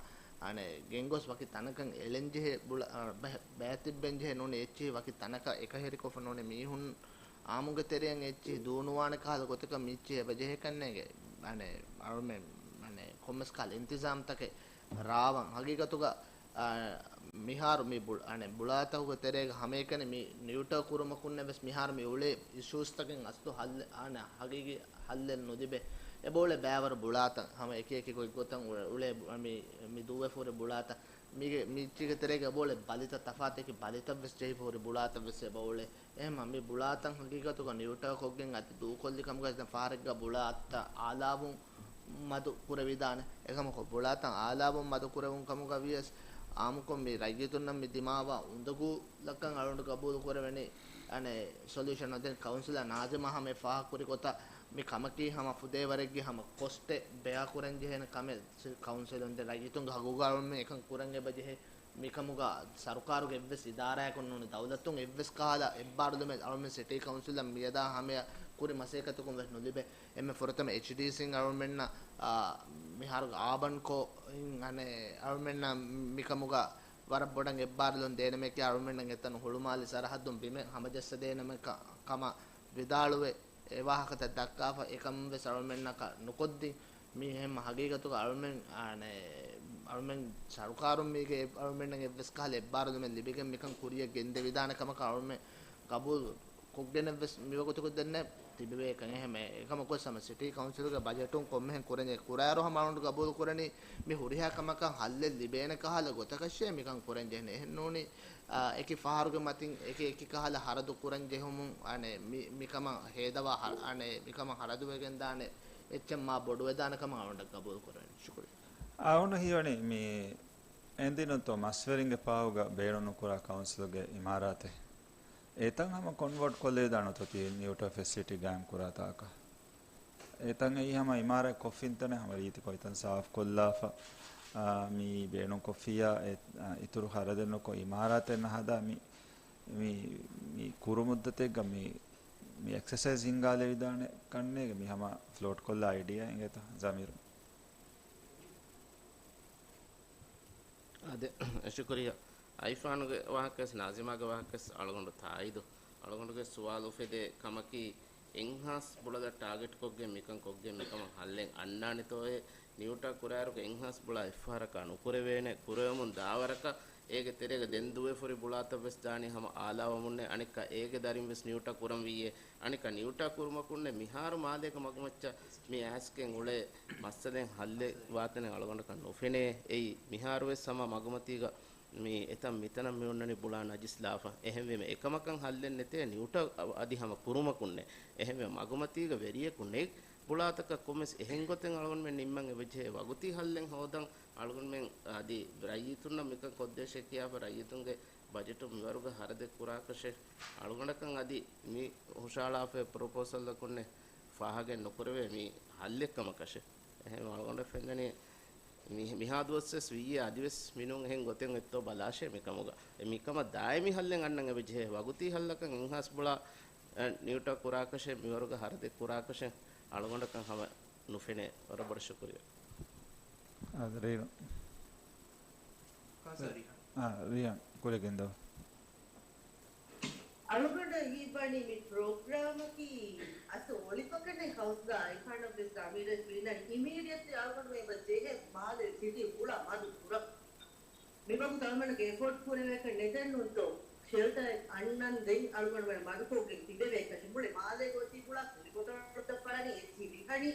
އަނެ، ގެންގޮސް ވަކި ތަނަކަށް އެޅެން ޖެހޭ ބުޅަ-، އަ، ބަ-، ބައިތިއްބެން ޖެހޭ ނޫނީ އެއްޗިހި ވަކި ތަނަކަށް އެކަހެރިކޮށްފަ ނޫނީ މީހުން އާއްމުގެ ތެރެއަށް އެއްޗިހި ދޫނުވާނެ ކަހަލަ ގޮތަކަށް މިއެއްޗިހި އެބަ ޖެހޭކަށް ނޭނގެ، އަނެ، އަޅުމެން، އަނެ، ކޮންމެސް ކަހަލަ އިންތިޒާމްތަކެއް ރާވަން. ހަގީގަތުގަ އާ، މިހާރު މި ބު-، އަނެއް ބުޅާތަކުގެ ތެރޭގަ ހަމައެކަނި މި ނިއުޓާ ކުރުމަކުންނެއް ވެސް މިހާރު މި އުޅޭ އިޝޫސްތަކެއް އަސްލު ހައްލެއް، އާނ، ހަގީގީ ހައްލެއް ނުލިބޭ. އެބައުޅޭ ބައިވަރު ބުޅާތައް ހަމަ އެކި އެކި ގޮތްގޮތަށް އުޅޭ، އުޅޭ ބު-، މި، މި ދުއްވެފަ ހުރި ބުޅާތައް. މީގެ، މިއްޗިގެ ތެރޭގަ އެބައުޅޭ ބަލިތައް ތަފާތު އެކި ބަލިތައް ވެސް ޖެހިފަ ހުރި ބުޅާތައް ވެސް އެބައުޅޭ. އެހެންމަ މި ބުޅާތައް ހަގީގަތުގަ ނިއުޓާ ކޮށްގެން އަދި ދޫކޮށްލި ކަމުގަ ދެން ފަހަރެއްގަ ބުޅާތައް އާލާވުން މަދު ކުރެވިދާނެ. އެކަމަކު ބުޅާތައް އާލާވުން މަދު ކުރެވުން ކަމުގަ ވިޔަސް އާއްމުކޮށް މި ރައްޔިތުންނަށް މި ދިމާވާ އުނދަގޫލަކަށް އަޅުގަނޑު ގަބޫލު ކުރެވެނީ އަނެއް ސޮލިއުޝަން. ދެން ކައުންސިލަރ ނާޒިމާ ހަމަ ފާހަގަކުރި ގޮތަށް މި ކަމަކީ ހަމަ ފުދޭވަރެއްގެ ހަމަ ކޮސްޓެއް ބެއާ ކުރަން ޖެހޭނެ ކަމެއް ކައުންސިލުން ދެން ރައްޔިތުންގެ ހަގުގަ އަޅުމެން އެކަން ކުރަން އެބަ ޖެހޭ. މިކަމުގަ ސަރުކާރުގެ އެއްވެސް އިދާރާއަކުން ނޫނީ ދައުލަތުން އެއްވެސް ކަހަލަ އެއްބާރުލުމެއް އަޅުމެން ސިޓީ ކައުންސިލަށް މިއަދާ ހަމަޔަށް ކުރި މަސައްކަތަކުން ވެސް ނުލިބޭ. އެންމެ ފުރަތަމަ އެޗްޑީސީން އަޅުމެންނަށް، އާ، މިހާރު އާބަން ކޯ އިން އަނެއް އަޅުމެންނަށް މިކަމުގަ ވަރަށް ބޮޑަށް އެއްބާރުލުން ދޭނަމޭ ކިޔާ އަޅުމެންނަށް އެތަނު ހުޅުމާލި ސަރަހައްދުން ބިމެއް ހަމަޖައްސަދޭނަމޭ ކަ-، ކަމަށް ވިދާޅުވެ، އެ ވާހަކަތައް ދައްކާފަ އެކަން ވެސް އަޅުމެންނަކަށް ނުކޮށްދިން. މީ އެހެން ހަގީގަތުގަ އަޅުމެން، އަނެ، އަޅުމެން ސަރުކާރުން މީގެ އެ-، އަޅުމެންނަށް އެއްވެސް ކަހަލަ އެއްބާރުލުމެއް ލިބިގެން މިކަން ކުރިޔަށް ގެންދެވިދާނެ ކަމަކަށް އަޅުމެން ގަބޫލު ކޮށްގެނެއްވެސް މިވަގުތުކު ދެންނެ ތިބެވޭ ކަން. އެހެން އެކަމަކުވެސް ހަމަ ސިޓީ ކައުންސިލުގެ ބަޖެޓުން ކޮންމެހެން ކުރަންޖެހޭ ކުރާއިރު ހަމަ އަޅުގަނޑު ގަބޫލު ކުރަނީ މި ހުރިހާ ކަމަކަށް ހައްލެއް ލިބޭނެ ކަހަލަ ގޮތަކަށޭ މިކަން ކުރަން ޖެހެނީ. އެހެން ނޫނީ، އާ، އެކި ފަހަރުގެ މަތިން އެކި އެކި ކަހަލަ ހަރަދު ކުރަން ޖެހުމުން، އަނެ، މި-، މިކަމަށް ހޭދަވާ ހަ-، އަނެ، މިކަމަށް ހަރަދުވެގެންދާނެ އެއްޗެއް މާ ބޮޑުވެދާނެ ކަމަށް އަޅުގަނޑަށް ގަބޫލު ކުރަން. ޝުކުރިއްޔާ. އާ، އަޅުގަނޑަށް ހީވަނީ މި އެންދިނުންތޯ މަސްވެރިންގެ ފާހުގަ ބޭނުން ނުކުރާ ކައުންސިލުގެ އިމާރާތެއް އެތަން ހަމަ ކޮންވަޓް ކޮށްލެވިދާނެ އޮތީ ނިއުޓަރ ފެސިލިޓީ ގާއިމް ކުރާ ތާކަށް. އެތަން އެއީ ހަމަ އިމާރާތް ކޮށްފިންތަނެއް ހަމަ ރީތި ކޮށް އެތަން ސާފް ކޮށްލާފަ، އާ، މި ބޭނުން ކޮށްފިއްޔާ އެ-، އާ، އިތުރު ހަރަދެއް ނުކޮށް އިމާރާތެއް ނަހަދާ މި، މި، މި ކުރު މުއްދަތެއްގަ މި، މި އެކްސަސައިޒް ހިންގާލެވިދާނެ ކަންނޭގެ މި ހަމަ ފްލޯޓް ކޮށްލާ އައިޑިއާ އިނގޭތަ ޒަމީރު؟ އާދެ، ޝުކުރިއްޔާ. އައިފާނުގެ ވާހަކަވެސް، ނާޒިމާގެ ވާހަކަވެސް އަޅުގަނޑު ތާއީދު. އަޅުގަނޑުގެ ސުވާލު އުފެދޭ ކަމަކީ، އެންހާންސް ބުޅަލަށް ޓާގެޓްކޮށްގެން މިކަން ކޮށްގެން މިކަމަށް ހައްލެއް އަންނާނެތޯއޭ؟ ނިއުޓާ ކުރާއިރުގެ އެންހާންސް ބުޅާ އެއްފަހަރަކާ ނުކުރެވޭނެ، ކުރެވެމުން ދާވަރަކަށް އޭގެ ތެރޭގަ ދެން ދުވެފުރި ބުޅާތައްވެސް ދާނީ ހަމަ އާލާވަމުންނޭ. އަނެއްކާ އޭގެ ދަރިންވެސް ނިއުޓާ ކުރަންވީއޭ. އަނެއްކާ ނިއުޓާ ކުރުމަކުންނޭ މިހާރު މާލޭގަ މަގުމައްޗަށް މި އައިސްގެން އުޅޭ މައްސަލައެއް ހައްލެއް ވާތަނެއް އަޅުގަނޑަކަށް ނުފެނޭ. އެއީ މިހާރުވެސް ހަމަ މަގުމަތީގަ މި އެތަން މިތަނަށް މިއޮންނަނީ ބުޅާ ނަޖިސް ލާފަ. އެހެންވީމަ އެކަމަކަށް ހައްލެއް ނެތޭ ނިއުޓާ އަ-، އަދި ހަމަ ކުރުމަކުންނޭ. އެހެންވީމަ މަގުމަތީގަ ވެރިޔަކު ނެތް ބުޅާތަކަށް ކޮންމެސް އެހެން ގޮތެއް އަޅުގަނޑުމެން ނިންމަން އެބަޖެހޭ. ވަގުތީ ހައްލެއް ހޯދަން އަޅުގަނޑުމެން އަދި ރައްޔިތުންނަށް މިކަން ކޮށްދޭށޭ ކިޔާފަ ރައްޔިތުންގެ ބަޖެޓު މިވަރުގަ ހަރަދެއް ކުރާކަށެއް އަޅުގަނޑަކަށް އަދި މި ހުށަހަޅާފައި ޕްރޮޕޯސަލްއަކުންނެއް ފާހަގައެއް ނުކުރެވޭ މި ހައްލެއް ކަމަކަށެއް. އެހެން އަޅުގަނޑަށް ފެންނަނީ މި-، މިހާ ދުވަސްވެސް ވިއްޔޭ އަދިވެސް މިނޫން އެހެން ގޮތެއް އެއްތޯ ބަލާށޭ މިކަމުގަ. އެ މިކަމަށް ދާއިމީ ހައްލެއް އަންނަން އެބަޖެހޭ. ވަގުތީ ހައްލަކަށް އެންހާންސް ބުޅާ، އެ، ނިއުޓާ ކުރާކަށެއް މިވަރުގަ ހަރަދެއް ކުރާކަށެއް އަޅުގަނޑަކަށް ހަމަ ނުފެނޭ. ވަރަށް ބޮޑަށް ޝުކުރިއްޔާ. އާދެ، ރީނު. ކާސާ ރީހާން. އާ، ރީހާން، ކުރިއަށް ގެންދަވާ. އަޅުގަނޑަށް ހީވަނީ މި ޕްރޮގްރާމަކީ އަސްލު އޮޅިފަކަނެ ހައުސްގަ އައިފާނަށްވެސް އަމީރަށް ވީނަ އިމީޑިއެޓްލީ އަޅުގަނޑު އެބަ ޖެހޭ މާލެ ސިޓީ ބުޅާ މަދު ކުރަން. މިވަގުތު އަޅުގަނޑުގެ އެފޯޑް ކުރެވޭކަށް ނެތެއްނޫންތޯ؟ ޝެލްޓަރެއް އަންނަން ދެން އަޅުގަނޑުމެން މަދުކޮށްގެން ތިބެވޭކަށެއް. މުޅި މާލޭގަ އޮތީ ބުޅާ ކުރި ބޮޓަލުތައް ފަޅަނީ އެއްޗިހި ރިހަނީ.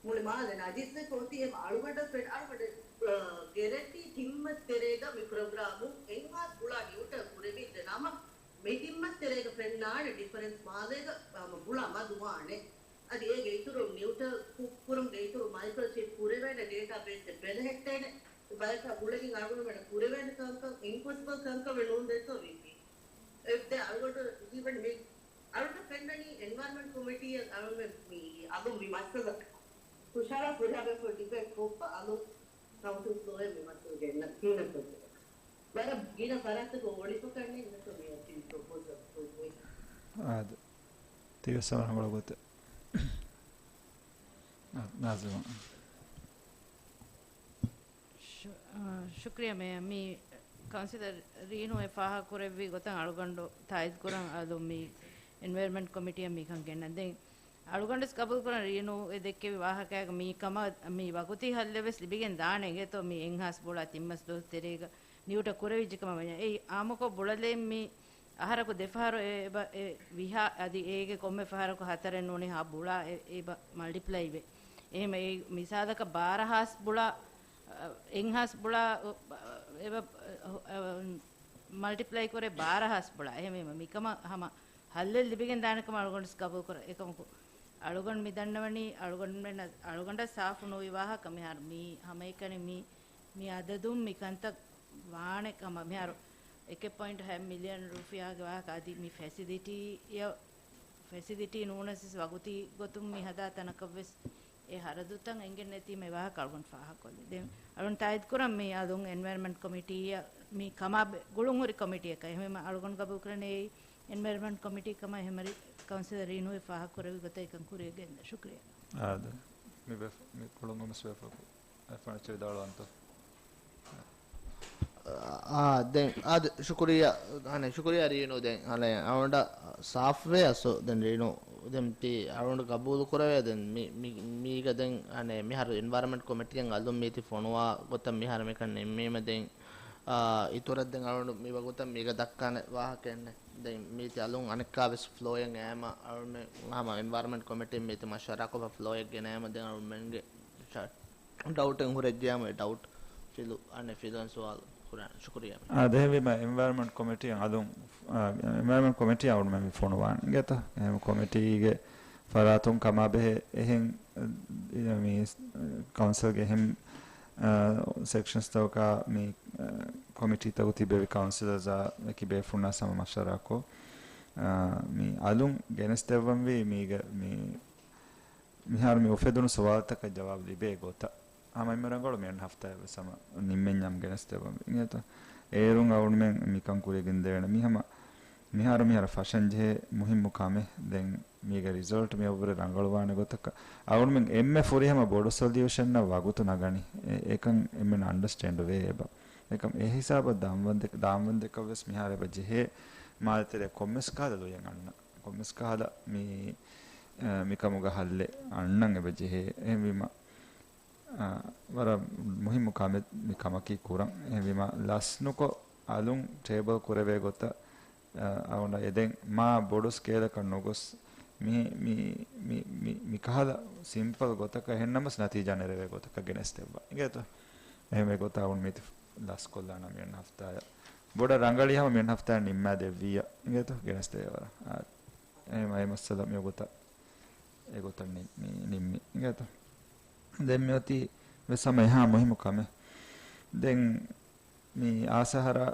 މުޅި މާލެ ނަޖިސްވެ ކޮށްތީ އެ އަޅުގަނޑަށް ފެން-، އަޅުގަނޑު، އަ، ގެރެންޓީ ޓިމްއަށް ތެރޭގަ މި ޕްރޮގްރާމު އެންހާންސް ބުޅާ ނިއުޓަރ ކުރެވިއްޖެ ނަމަ، މި ޓިމްއަށް ތެރޭގަ ފެންނާނެ ޑިފަރެންސް މާލޭގަ، އަ، ބުޅާ މަދުވާނެ. އަދި އޭގެ އިތުރުން ނިއުޓަރ ކު-، ކުރުމުގެ އިތުރު މައިކްރޯޗިޕް ކުރެވޭނެ ޑޭޓާ ބޭސްއެއް ބެލެހެއްޓޭނެ. ބަޔަކަށް ގުޅެގެން އަޅުގަނޑުމެން ކުރެވޭނެ ކަންކަން އިމްޕޮސިބަލް ކަންކަމެއް ނޫން ދެއްތޯ ވީ. އެ ދެ އަޅުގަނޑު ހީވަނީ މި އަޅުގަނޑަށް ފެންނަނީ އެންވަޔަރަމެންޓް ކޮމިޓީއަށް އަޅުގަނޑު މި އަގުން މި މައްސަލަ ހުށަހަޅާ ފުރިހަމައަށް ޑިބޭޓް ކޮށްފަ އަލު ކައުންސިލް ފްލޯއެއް މި މައްސަލަ ގެންނަ ކީނަކޮށް. ވަރަށް ގިނަ ފަރާތަކު އޮޅިފަކަންނެއް ނެތު މި އޮތީ ޕްރޮޕޯސަލް ކުރުމުގެ. އާދެ. ތިވެސް ހަމަ ރަނގަޅު ގޮތެއް. އާ، ނާޒިމާ. ޝު-، އާ، ޝުކްރިޔާ މޭޔަރ. މި ކައުންސިލަރ ރީނޫ އެ ފާހަގަކުރެއްވި ގޮތަށް އަޅުގަނޑު ތާއީދުކުރަން އަލު މި އެންވަޔަރމަންޓް ކޮމިޓީއަށް މިކަން ގެންނަން. ދެން އަޅުގަނޑުވެސް ގަބޫލުކުރަން ރީނޫ އެ ދެއްކެވި ވާހަކައިގަ މި ކަމަށް މި ވަގުތީ ހައްލެއްވެސް ލިބިގެން ދާނެ އިނގޭތޯ މި އެންހާންސް ބުޅާ ތިން މަސް ދުވަސް ތެރޭގަ ނިއުޓަ ކުރެވިއްޖެ ކަމަށް ވަންޏާ. އެއީ އާއްމުކޮށް ބުޅަލެއް މި އަހަރަކު ދެފަހަރު އެ-، އެބަ-، އެ ވިހާ އަދި އޭގެ ކޮންމެ ފަހަރަކު ހަތަރެއް ނޫނީ ހަ ބުޅާ އެ-، އެބަ މަލްޓިޕްލައިވޭ. އެހެން އެ މިސާލަކަށް ބާރަ ހާސް ބުޅާ، އަ، އެންހާސް ބުޅާ، އަ، އެބަ، އަ، އަ، މަލްޓިޕްލައި ކުރޭ ބާރަ ހާސް ބުޅާ. އެހެންވީމަ މިކަމަށް ހަމަ ހައްލެއް ލިބިގެން ދާނެ ކަމަށް އަޅުގަނޑު ގަބޫލު ކުރަން. އެކަމަކު އަޅުގަނޑު މި ދަންނަވަނީ އަޅުގަނޑުމެން-، އަޅުގަނޑަށް ސާފު ނުވި ވާހަކަ މިހާރު މީ ހަމައެކަނި މި، މި އަދަދުން މި ކަންތައް ވާނެ ކަމަށް. މިހާރު އެކެއް ޕޮއިންޓް ހަ މިލިއަން ރުފިޔާގެ ވާހަކަ އަދި މި ފެސިލިޓީއަށް، ފެސިލިޓީ ނޫނަސް ވަގުތީ ގޮތުން މި ހަދާ ތަނަކަށްވެސް އެ ހަރަދުތައް އެނގެން ނެތީމަ އެ ވާހަކަ އަޅުގަނޑު ފާހަގަކޮށްލި. ދެން އަޅުން ތާއީދު ކުރަން މި އަލުން އެންވަޔަރަމެންޓް ކޮމިޓީއަށް މި ކަމާ ބެ-، ގުޅުންހުރި ކޮމިޓީއަކަށް. އެހެންވީމަ އަޅުގަނޑު ގަބޫލު ކުރަނީ އެންވަޔަރަމެންޓް ކޮމިޓީ ކަމަށް. އެހެންވެ ކައުންސިލަރ ރީނޫ އެ ފާހަގަކުރެއްވި ގޮތަށް އެކަން ކުރިއަށް ގެންދާ. ޝުކްރިޔާ. އާދެ. މި ބޭފު-، މި ކުޅުން އުމުސް ބޭފުޅަކު އެފަން އެއްޗެއް ވިދާޅުވަންތަ؟ އާ، ދެން، އާ، ދެ-، ޝުކުރިއްޔާ، އަނެ، ޝުކުރިއްޔާ ރީނޫ. ދެން، އަނެ، އަވަނޑަ ސާފްވޭ އަސް، ދެން ރީނޫ ދެން ތި އަޅުގަނޑު ގަބޫލު ކުރެވޭ. ދެން މި، މި، މީގަ ދެން އަނެއް މިހާރު އެންވަޔަރަންމަންޓް ކޮމިޓީއަށް އަލުން މީތި ފޮނުވާ ގޮތަށް މިހާރު މިކަން ނިންމީމަ ދެން، އާ، އިތުރަށް ދެން އަޅުގަނޑު މި ވަގުތަށް މީގަ ދައްކާނެ ވާހަކައެއް ނެތް. ދެން މީތި އަލުން އަނެއްކާވެސް ފްލޯއެއް އައީމަ އަޅުގަނޑު ހަމަ އެންވަޔަރަންމަންޓް ކޮމިޓީން މީތި މަޝްވަރާކޮށްފަ ފްލޯއެއް ގެނައީމަ ދެން އަޅުގަނޑުމެންގެ ޑައުޓެއް ހުރެއްޖިޔާމު އެ ޑައުޓް ފިލު، އަނެއް ފިލުވަން ސުވާލު ކުރާނެ. ޝުކުރިއްޔާ. އާ، ދެންވީމަ އެންވަޔަރަންމަންޓް ކޮމިޓީއަށް އަލުން، އާ، އެންވަޔަރަންމަންޓް ކޮމިޓީ އަޅުގަނޑުމެން ފޮނުވާނެ. އިނގޭތޯ؟ އެހެން ކޮމިޓީގެ ފަރާތުން ކަމާ ބެހޭ އެހެން، އާ، މި ކައުންސިލްގެ އެހެން، އާ، ސެކްޝަންސްތަކަކާ މި، އާ، ކޮމިޓީތަކު ތިބެވި ކައުންސިލަރސްއާ އެކި ބޭފުޅުންނާ ހަމަ މަޝްވަރާކޮށް، އާ، މި އަލުން ގެނެސްދެއްވަންވީ މީގެ މި މިހާރު މި އުފެދުނު ސުވާލުތަކަށް ޖަވާބު ލިބޭ ގޮތަށް ހަމަ އެންމެ ރަނގަޅު މިއަންނަ ހަފްތާއެއް ވެސް ހަމަ ނިންމެންޏާމު ގެނެސްދެއްވަން ވީ. އިނގޭތޯ؟ އޭރުން އަޅުގަނޑުމެން މިކަން ކުރިޔަށް ގެންދެވޭނެ. މި ހަމަ މިހާރު މިހާރު ފަށަން ޖެހޭ މުހިއްމު ކަމެއް. ދެން މީގެ ރިޒަލްޓް މި އޮއްވުރެ ރަނގަޅުވާނެ ގޮތަކަށް އަޅުގަނޑުމެން އެންމެ ފުރިހަމަ ބޮޑު ސޮލިއުޝަނަށް ވަގުތު ނަގަނީ. އެ، އެކަން އެންމެން އަންޑަސްޓޭންޑް ވޭ އެބަ. އެކަމް އެ ހިސާބަށް ދާންވަންދެ-، ދާންވަންދެކަށް ވެސް މިހާރު އެބަ ޖެހޭ މާލެ ތެރެއަށް ކޮންމެސް ކަހަލަ ލުޔެއް އަންނަ. ކޮންމެސް ކަހަލަ މި، އަ، މިކަމުގަ ހައްލެއް އަންނަން އެބަ ޖެހޭ. އެހެންވީމަ، އަ، ވަރަށް މުހިއްމު ކަމެއް މި ކަމަކީ ކުރަން. އެހެންވީމަ، ލަސްނުކޮށް އަލުން ޓޭބަލް ކުރެވޭ ގޮތަށް، އަ، އަޅުގަނޑަށް އެދެން މާ ބޮޑު ސްކޭލަކަށް ނުގޮސް، މި، މި، މި، މި، މި ކަހަލަ ސިމްޕަލް ގޮތަކަށް އެހެންނަމަސް ނަތީޖާ ނެރެވޭ ގޮތަކަށް ގެނެސްދެއްވާ. އިނގޭތޯ؟ އެހެންވެ ގޮތަށް އަޅުގަނޑު މީތި ލަސްކޮށްލާނަން މިއަންނަ ހަފްތާއަށް. ބޮޑަށް ރަނގަޅީ ހަމަ މިއަންނަ ހަފްތާއަށް ނިންމާ ދެއްވިއްޔާ. އިނގޭތޯ؟ ގެނެސްދެވޭ ވަރަށް. އާ، އެހެން އެ މައްސަލަ މި ގޮތަށް، އެ ގޮތަށް ނި-، މި ނިންމި. އިނގޭތޯ؟ ދެން މިއޮތީ ވެސް ހަމަ އެހާ މުހިއްމު ކަމެއް. ދެން މި އާސަހަރާ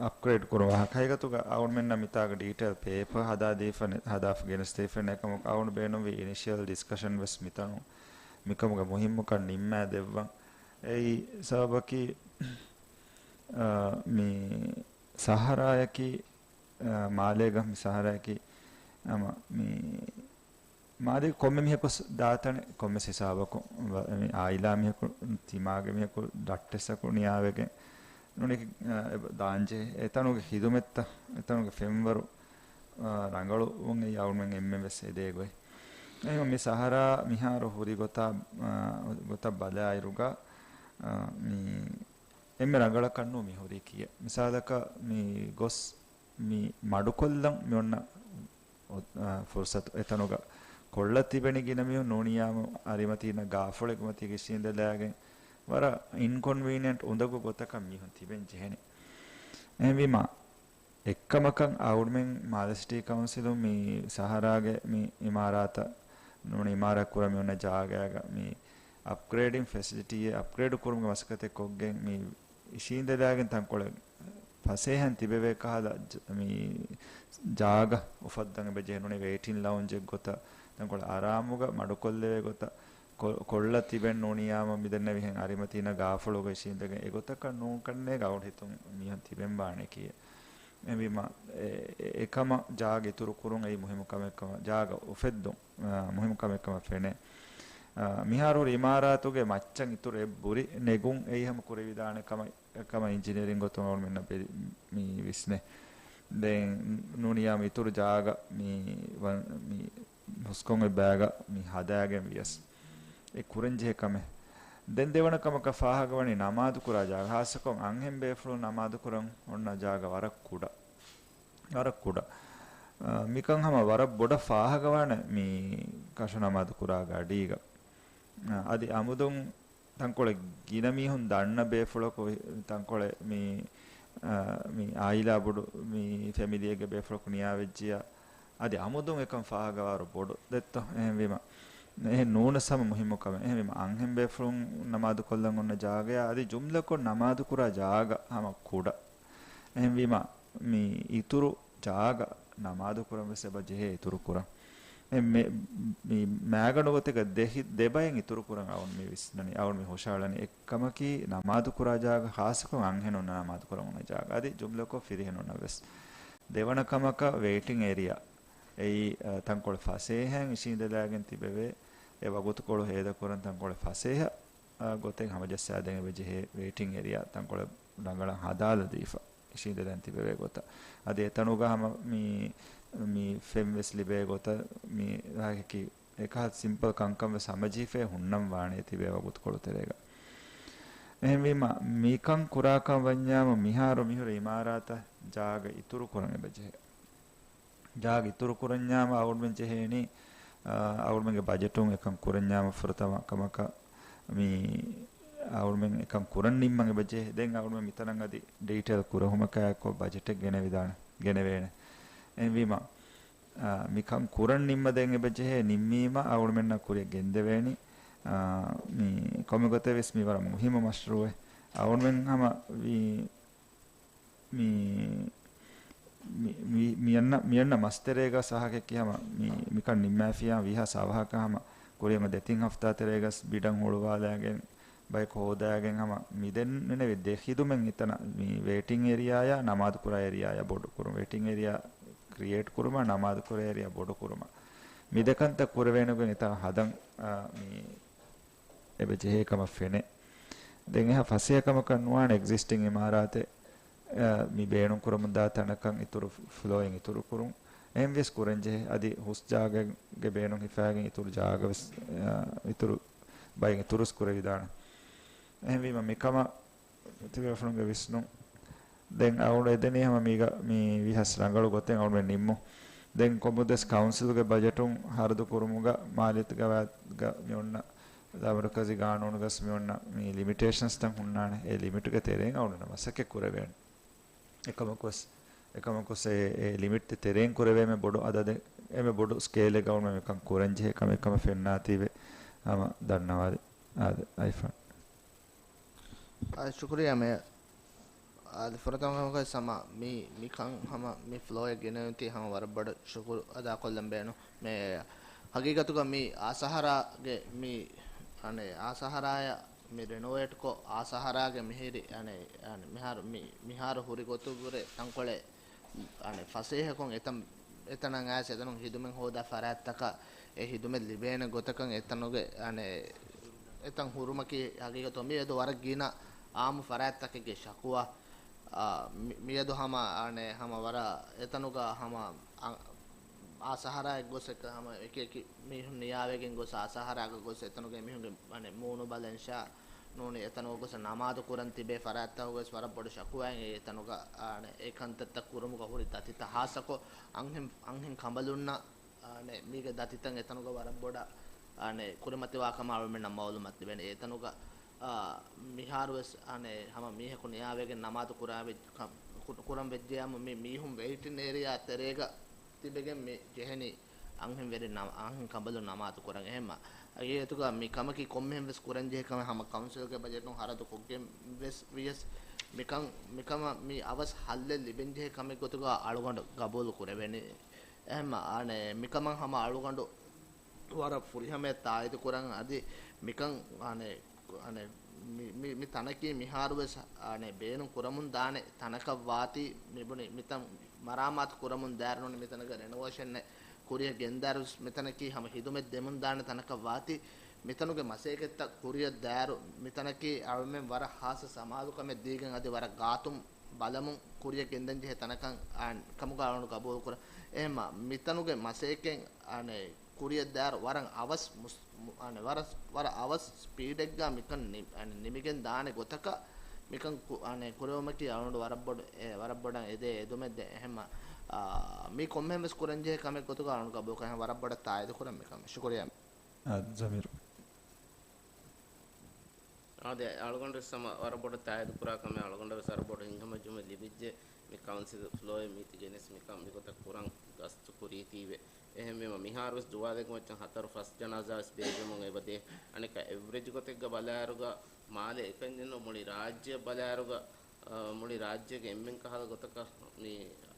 އަޕްގްރޭޑް ކުރުމަށް ކައިގަތުގަ އަޅުގަނޑުމެންނަށް މިތާގަ ޑީޓެއިލް ޕޭޕަރ ހަދާދީފަ ނެ-، ހަދާފަ ގެނެސްދީފަ ނެތް ކަމަކު އަޅުގަނޑު ބޭނުންވީ އިނިޝިއަލް ޑިސްކަޝަން ވެސް މިތަނުން މިކަމުގެ މުހިއްމުކަން ނިންމާ ދެއްވަން. އެއީ ސަބަބަކީ، އާ، މި ސަހަރާޔަކީ، އާ، މާލޭގަ މި ސަހަރާޔަކީ ހަމަ މި މާލޭގެ ކޮންމެ މީހަކު ދާތަނެއް ކޮންމެސް ހިސާބަކުން ވަ-، މި އާއިލާ މީހަކު، ތިމާގެ މީހަކު، ޑައްޓެއްސަކު ނިޔާވެގެން ނޫނީ، އާ، އެބަ ދާންޖެހޭ. އެތަނުގެ ޚިދުމަތްތައް، އެތަނުގެ ފެންވަރު، އާ، ރަނގަޅުވުން އެއީ އަޅުމެން އެންމެން ވެސް އެދޭ ގޮތް. އެހެން މި ސަހަރާ މިހާރު ހުރި ގޮތާ، އާ، ގޮތަށް ބަލާއިރުގަ، އާ، މި އެންމެ ރަނގަޅަކަށް ނޫ މި ހުރީ ކިޔެ. މިސާލަކަށް މި ގޮސް މި މަޑުކޮށްލަން މި އޮންނަ އޮ-، އާ، ފުރުސަތު. އެތަނުގަ ކޮށްލަ ތިބެނި ގިނަ މީހުން ނޫނިއްޔާމު އަރިމަތީންނަށް ގާފުޅެއްގެ މަތީގަ އިށީނދެލާގެން ވަރަށް އިންކޮންވީނިއެންޓް އުނދަގޫ ގޮތަކަށް މީހުން ތިބެން ޖެހެނީ. އެހެންވީމަ، އެއްކަމަކަށް އަޅުމެން މާލެ ސިޓީ ކައުންސިލުން މި ސަހަރާގެ މި އިމާރާތަށް ނޫނީ އިމާރާތް ކުރަން މި އޮންނަ ޖާގައިގަ މި އަޕްގްރޭޑިން ފެސިލިޓީއެއް އަޕްގްރޭޑު ކުރުމުގެ މަސައްކަތެއް ކޮށްގެން މި އިށީނދެލާގެން ތަންކޮޅެއް ފަސޭހައިން ތިބެވޭ ކަހަލަ ޖ-، މި ޖާގަ އުފައްދަން އެބަ ޖެހެނުނީ ވެއިޓިން ލައުންޖެއް ގޮތަށް، ތަންކޮޅެއް އަރާމުގަ މަޑުކޮށްލެވޭ ގޮތަށް، ކޮ-، ކޮށްލަ ތިބެން ނޫނިއްޔާމު މިދެންނެވިހެން އަރިމަތީންނަށް ގާފުޅުގަ އިށީނދެގެން އެގޮތަކަށް ނޫންކަންނޭގަ އަޅުގަނޑު ހިތުން މީހުން ތިބެން ވާނެ ކިޔޭ. އެހެންވީމަ، އެ-، އެ-، އެކަމަށް ޖާގަ އިތުރު ކުރުން އެއީ މުހިއްމު ކަމެއް ކަމަށް، ޖާގަ އުފެއްދުން، އާ، މުހިއްމު ކަމެއް ކަމަށް ފެނޭ. އާ، މިހާރު ހުރި އިމާރާތުގެ މައްޗަށް އިތުރު އެއް ބުރި ނެގުން އެއީ ހަމަ ކުރެވިދާނެ ކަމަށް، ކަމަށް އިންޖިނިއަރިން ގޮތުން އަޅުމެންނަށް ބެލި-، މި ވިސްނޭ. ދެން ނޫނިއްޔާމު އިތުރު ޖާގަ މި ވަ-، މި ހުސްކޮށް އޮތް ބައިގަ މި ހަދާގެން ވިޔަސް އެ ކުރަންޖެހޭ ކަމެއް. ދެން ދެވަނަ ކަމަކަށް ފާހަގަވަނީ ނަމާދު ކުރާ ޖާގަ. ހާއްސަކޮށް އަންހެން ބޭފުޅުން ނަމާދު ކުރަން އޮންނަ ޖާގަ ވަރަށް ކުޑަ. ވަރަށް ކުޑަ. އާ، މިކަން ހަމަ ވަރަށް ބޮޑަށް ފާހަގަވާނެ މި ކަށު ނަމާދު ކުރާ ގަޑީގަ. އާ، އަދި އަމުދުން ތަންކޮޅެއް ގިނަ މީހުން ދަންނަ ބޭފުޅަކު، ތަންކޮޅެއް މި، އާ، މި އާއިލާ ބޮޑު މި ފެމިލީއެއްގެ ބޭފުޅަކު ނިޔާވެއްޖިޔާ، އަދި އަމުދުން އެކަން ފާހަގަވާއިރު ބޮޑު ދެއްތޯ؟ އެހެންވީމަ، އެހެން ނޫނަސް ހަމަ މުހިއްމު ކަމެއް. އެހެންވީމަ، އަންހެން ބޭފުޅުން ނަމާދު ކޮށްލަން އޮންނަ ޖާގަޔާ އަދި ޖުމްލަކޮށް ނަމާދު ކުރާ ޖާގަ ހަމަ ކުޑަ. އެހެންވީމަ، މި އިތުރު ޖާގަ ނަމާދު ކުރަން ވެސް އެބަ ޖެހޭ އިތުރު ކުރަން. އެ މެ-، މި މައިގަނޑު ގޮތެއްގަ ދެ ހި-، ދެ ބައެއް އިތުރު ކުރަން އަޅުން މި ވިސްނަނީ، އަޅުން މި ހުށަހަޅަނީ. އެއްކަމަކީ ނަމާދު ކުރާ ޖާގަ ޚާއްޞަކޮށް އަންހެނުން ނަމާދު ކުރަން އޮންނަ ޖާގަ. އަދި ޖުމްލަކޮށް ފިރިހެނުންނަށް ވެސް. ދެވަނަ ކަމަކަށް ވެއިޓިން އޭރިއާ. އެއީ، އަ، ތަންކޮޅެއް ފަސޭހައިން އިށީނދެލާގެން ތިބެވޭ. އެ ވަގުތުކޮޅު ހޭދަކުރަން ތަންކޮޅެއް ފަސޭހަ، އަ، ގޮތެއް ހަމަޖައްސާދޭން އެބަ ޖެހޭ ވެއިޓިން އޭރިއާ ތަންކޮޅެއް ރަނގަޅަށް ހަދާލަދީފަ އިށީނދެލަން ތިބެވޭ ގޮތަށް. އަދި އެތަނުގަ ހަމަ މި، މި ފެން ވެސް ލިބޭ ގޮތަށް މި އެކަހަ ސިމްޕަލް ކަންކަން ވެސް ހަމަޖެހިފައި ހުންނަން ވާނެ ތިބޭ ވަގުތުކޮޅު ތެރޭގަ. އެހެންވީމަ، މިކަން ކުރާ ކަން ވަންޏާމަ، މިހާރު މިހުރި އިމާރާތަށް ޖާގަ އިތުރު ކުރަން އެބަޖެހޭ. ޖާގަ އިތުރު ކުރަންޏާމަ އަޅުގަނޑުމެން ޖެހޭނީ، އާ، އަޅުގަނޑުމެންގެ ބަޖެޓުން އެކަން ކުރަންޏާމަ ފުރަތަމަ ކަމަކަށް މި އަޅުގަނޑުމެން އެކަން ކުރަން ނިންމަން އެބަޖެހޭ. ދެން އަޅުގަނޑުމެން މިތަނަށް އަދި ޑީޓެއިލް ކުރެހުމަކާއެއްކޮށް ބަޖެޓެއް ގެނެވިދާނެ، ގެނެވޭނެ. އެހެންވީމަ، އާ، މިކަން ކުރަން ނިންމަދޭން އެބަޖެހޭ. ނިންމީމަ އަޅުގަނޑުމެންނަށް ކުރިއަށް ގެންދެވޭނީ. އާ، މި ކޮންމެ ގޮތެއް ވެސް މި ވަރަށް މުހިއްމު މަޝްރޫއެއް. އަޅުގަނޑުމެން ހަމަ ވީ މި، މި، މި، މިއަންނަ، މިއަންނަ މަސްތެރޭގަ ސަހަކެއްކި ހަމަ މި، މިކަން ނިންމާފިޔާ ވީހާ ސަވަހަކަށް ހަމަ ކުރިއަށް ދެތިން ހަފްތާ ތެރޭގަސް ބިޑަށް ހުޅުވާލާގެން ބަޔަކު ހޯދާގެން ހަމަ މި ދެންނެވި ދެ ހިދުމެއް އެތަނަށް މި ވޭޓިން އޭރިއާޔާ ނަމާދު ކުރާ އޭރިއާޔާ ބޮޑު ކުރުން، ވޭޓިން އޭރިއާ ކްރިއޭޓް ކުރުމާ ނަމާދު ކުރާ އޭރިއާ ބޮޑު ކުރުމާ މި ދެ ކަންތައް ކުރެވޭނެގޮތް އެތަނަށް ހަދަން، އާ، މި އެބަ ޖެހޭ ކަމަށް ފެނޭ. ދެން އެހާ ފަސޭހަ ކަމަކަށް ނުވާނެ އެގްޒިސްޓިން އިމާރާތެއް، އަ، މި ބޭނުން ކުރަމުންދާ ތަނަކަށް އިތުރު ފްލޯއިން އިތުރު ކުރުން. އެހެން ވިޔަސް ކުރަން ޖެހޭ. އަދި ހުސް ޖާގަގެ ބޭނުން ހިފާގެން އިތުރު ޖާގަ ވެސް، އަ، އިތުރު ބައިން އިތުރުސް ކުރެވިދާނެ. އެހެންވީމަ މިކަމަށް ތިބޭފުޅުންގެ ވިސްނުން. ދެން އަޅުގަނޑު އެދެނީ ހަމަ މީގަ، މި ވިހަސް ރަނގަޅު ގޮތެއް އަޅުގަނޑު ނިންމު. ދެން ކޮންމެވެސް ކައުންސިލްގެ ބަޖެޓުން ހަރަދު ކުރުމުގަ މާލިއްޔަތުގެ މި އޮންނަ ދާ މަރުކަޒީ ގާނޫނުގަސް މި އޮންނަ މި ލިމިޓޭޝަންސްތައް ހުންނާނެ. އެ ލިމިޓްގެ ތެރެއިން އަޅުގަނޑު މަސައްކަތް ކުރެވޭނެ. އެކަމަކުވެސް، އެކަމަކުވެސް އެ، އެ ލިމިޓް ތެރެއިން ކުރެވޭ އެންމެ ބޮޑު އަދަދެއް، އެންމެ ބޮޑު ސްކޭލެއް އަޅުގަނޑު މިކަން ކުރަން ޖެހޭ ކަމެއް ކަމަށް ފެންނާތީވެ ހަމަ ދަންނަވާލި. އާދެ، އައިފަން. އާ، ޝުކުރިއްޔާ މޭޔަރ. އާދެ، ފުރަތަމަ ކަމަކަށް ހަމަ މި، މިކަން ހަމަ މި ފްލޯއެއް ގެނެވުނީ ހަމަ ވަރަށް ބޮޑަށް ޝުކުރު އަދާކޮށްލަން ބޭނުން. މޭޔަރ، ހަގީގަތުގަ މި އާސަހަރާގެ މި، އަނެ، އާސަހަރާޔަށް މި ރެނޮވޭޓްކޮށް، އާސަހަރާގެ މިހިރި، އަނެ، އަނެ، މިހާރު މި، މިހާރު ހުރި ގޮތުގުރެ ތަންކޮޅެއް، އަނެ، ފަސޭހަކޮށް އެތަން، އެތަނަށް އައިސް އެތަނުން ހިދުމަތް ހޯދާ ފަރާތްތަކަށް އެ ހިދުމަތް ލިބޭނެ ގޮތަކަށް އެތަނުގެ، އަނެ، އެތަން ހުރުމަކީ ހަގީގަތު މިއަދު ވަރަށް ގިނަ އާއްމު ފަރާތްތަކެއްގެ ޝަކުވާ. އާ، މި-، މިއަދު ހަމަ، އަނެ، ހަމަ ވަރަށް އެތަނުގަ ހަމަ އަ-، އާސަހަރާއަށް ގޮސް އެކަ ހަމަ އެކި އެކި މީހުން ނިޔާވެގެން ގޮސް އާސަހަރާގަ ގޮސް އެތަނުގެ މީހުންގެ، އަނެ، މޫނު ބަލަން ޝާ ނޫނީ އެތަނުގަ ގޮސް ނަމާދު ކުރަން ތިބޭ ފަރާތްތަކުގަސް ވަރަށް ބޮޑު ޝަކުވާއެއް އެތަނުގަ، އަނެ، އެ ކަންތައްތައް ކުރުމުގަ ހުރި ދަތިތައް ހާއްސަކޮށް އަންހެން، އަންހެން ކަނބަލުންނަށް އަނެ، މީގެ ދަތިތައް އެތަނުގަ ވަރަށް ބޮޑަށް، އަނެ، ކުރިމަތިވާކަމަށް އަޅުމެންނަށް މައުލޫމާތު ލިބޭނެ. އެތަނުގަ، އާ، މިހާރުވެސް، އަނެ، ހަމަ މީހަކު ނިޔާވެގެން ނަމާދު ކުރާ ވެ-، ކަ-، ކު-، ކުރަން ވެއްޖެޔާމު މި މީހުން ވެއިޓިން އޭރިއާ ތެރޭގަ ތިބެގެން މި ޖެހެނީ އަންހެން ވެރިން ނަމ-، އަންހެން ކަނބަލުން ނަމާދު ކުރަން. އެހެންމަ އަގޭތުގަ މި ކަމަކީ ކޮންމެހެން ވެސް ކުރަން ޖެހޭ ކަމެއް ހަމަ ކައުންސިލްގެ ބަޖެޓުން ހަރަދު ކޮށްގެން ވެސް ވިޔަސް މިކަން، މިކަމަށް މި އަވަސް ހައްލެއް ލިބެން ޖެހޭ ކަމެއް ގޮތުގަ އަޅުގަނޑު ގަބޫލު ކުރެވެނީ. އެހެންމަ، އަނެ، މިކަމަށް ހަމަ އަޅުގަނޑު ވަރަށް ފުރިހަމަޔަށް ތާއީދު ކުރަން. އަދި މިކަން، އަނެ، އަނެ، މި، މި، މި ތަނަކީ މިހާރުވެސް، އަނެ، ބޭނުން ކުރަމުން ދާނެ ތަނަކަށް ވާތީ، މިބުނި މިތަން މަރާމާތު ކުރަމުން ދާއިރު ނޫނީ މިތަނަކަށް ރެނޮވޭޝަންއެއް ކުރިއަށް ގެންދާއިރުވެސް މިތަނަކީ ހަމަ ހިދުމަތް ދެމުން ދާނެ ތަނަކަށް ވާތީ، މިތަނުގެ މަސައްކަތްތައް ކުރިއަށް ދާއިރު މިތަނަކީ އަޅުމެން ވަރަށް ހާއްސަ ސަމާލުކަމެއް ދީގެން އަދި ވަރަށް ގާތުން ބަލަމުން ކުރިއަށް ގެންދަން ޖެހޭ ތަނަކަށް އަން ކަމުގަ އަޅުގަނޑު ގަބޫލު ކުރަން. އެހެންމަ މިތަނުގެ މަސައްކަތް އަނެ ކުރިއަށް ދާއިރު ވަރަށް އަވަސް މުސް-، މު-، އަނެ ވަރަސް-، ވަރަށް އަވަސް ސްޕީޑެއްގަ މިކަން ނި-، އަނެ ނިމިގެން ދާނެ ގޮތަކަށް މިކަން ކު-، އަނެ ކުރެވުމަކީ އަޅުގަނޑު ވަރަށް ބޮޑު، އެ، ވަރަށް ބޮޑަށް އެދޭ އެދުމެއް ދޭ. އެހެންމަ، އާ، މީ ކޮންމެހެން ވެސް ކުރަން ޖެހޭ ކަމެއް ގޮތުގަ އަޅުގަނޑު ގަބޫލު ކުރަން ވަރަށް ބޮޑަށް ތާއީދު ކުރަން މިކަމެއް. ޝުކުރިއްޔާ. އާ، ޒަމީރު. އާދެ، އަޅުގަނޑު ވެސް ހަމަ ވަރަށް ބޮޑަށް ތާއީދު ކުރާ ކަމެއް، އަޅުގަނޑަށް ވެސް ވަރަށް ބޮޑު ހިތްހަމަޖެހުމެއް ލިބިއްޖެ. މި ކައުންސިލް ފްލޯއެއް މީތި ގެނެސް މިކަން މިގޮތަށް ކުރަން ގަސްތު ކުރީތީވެ. އެހެންވީމަ މިހާރު ވެސް ދުވާލެއްގެ މައްޗަށް ހަތަރު ފަސް ޖަނާޒާ ވެސް ބޭއްވެމުން އެބަދޭ. އަނެއްކާ އެވްރެޖް ގޮތެއްގަ ބަލާއިރުގަ މާލެ އެކަންޏެއްނު މުޅި ރާއްޖެއަށް ބަލާއިރުގަ، އަ، މުޅި ރާއްޖޭގެ އެންމެން ކަހަލަ ގޮތަކަށް މި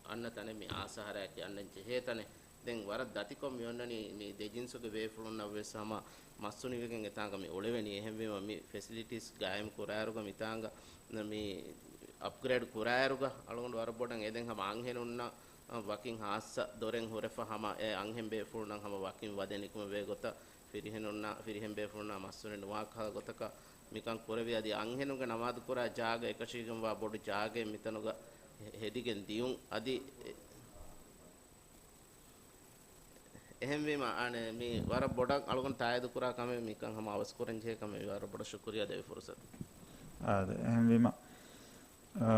އަންނަ ތަނެއް މި އާސަހަރާއަކީ އަންނަން ޖެހޭ ތަނެއް. ދެން ވަރަށް ދަތިކޮށް މި އޮންނަނީ މި ދެ ޖިންސުގެ ބޭފުޅުންނަށް ވެސް ހަމަ މައްސުނިވެގެން އެތާނގަ މި އުޅެވެނީ. އެހެންވީމަ މި ފެސިލިޓީސް ގާއިމް ކުރާއިރުގަ މިތާނގަ މި އަޕްގްރޭޑް ކުރާއިރުގަ އަޅުގަނޑު ވަރަށް ބޮޑަށް އެދެން ހަމަ އަންހެނުންނަށް ވަކިން ހާއްސަ ދޮރެއް ހުރެފަ ހަމަ އެ އަންހެން ބޭފުޅުންނަށް ހަމަ ވަކިން ވަދެ ނިކުމެވޭ ގޮތަށް ފިރިހެނުންނާ، ފިރިހެން ބޭފުޅުންނާ މައްސުނި ނުވާ ކަހަލަ ގޮތަކަށް މިކަން ކުރެވި އަދި އަންހެނުންގެ ނަމާދު ކުރާ ޖާގަ އެކަށީގެންވާ ބޮޑު ޖާގައެއް މިތަނުގަ ހެ-، ހެދިގެން ދިޔުން. އަދި އެ-، އެހެންވީމަ، އަނެ، މީ ވަރަށް ބޮޑަށް އަޅުގަނޑު ތާއީދު ކުރާ ކަމެއް، މިކަން ހަމަ އަވަސް ކުރަން ޖެހޭ ކަމެއް، ވަރަށް ބޮޑަށް ޝުކުރިއްޔާ ދެވި ފުރުސަތު. އާދެ، އެހެންވީމަ، އާ،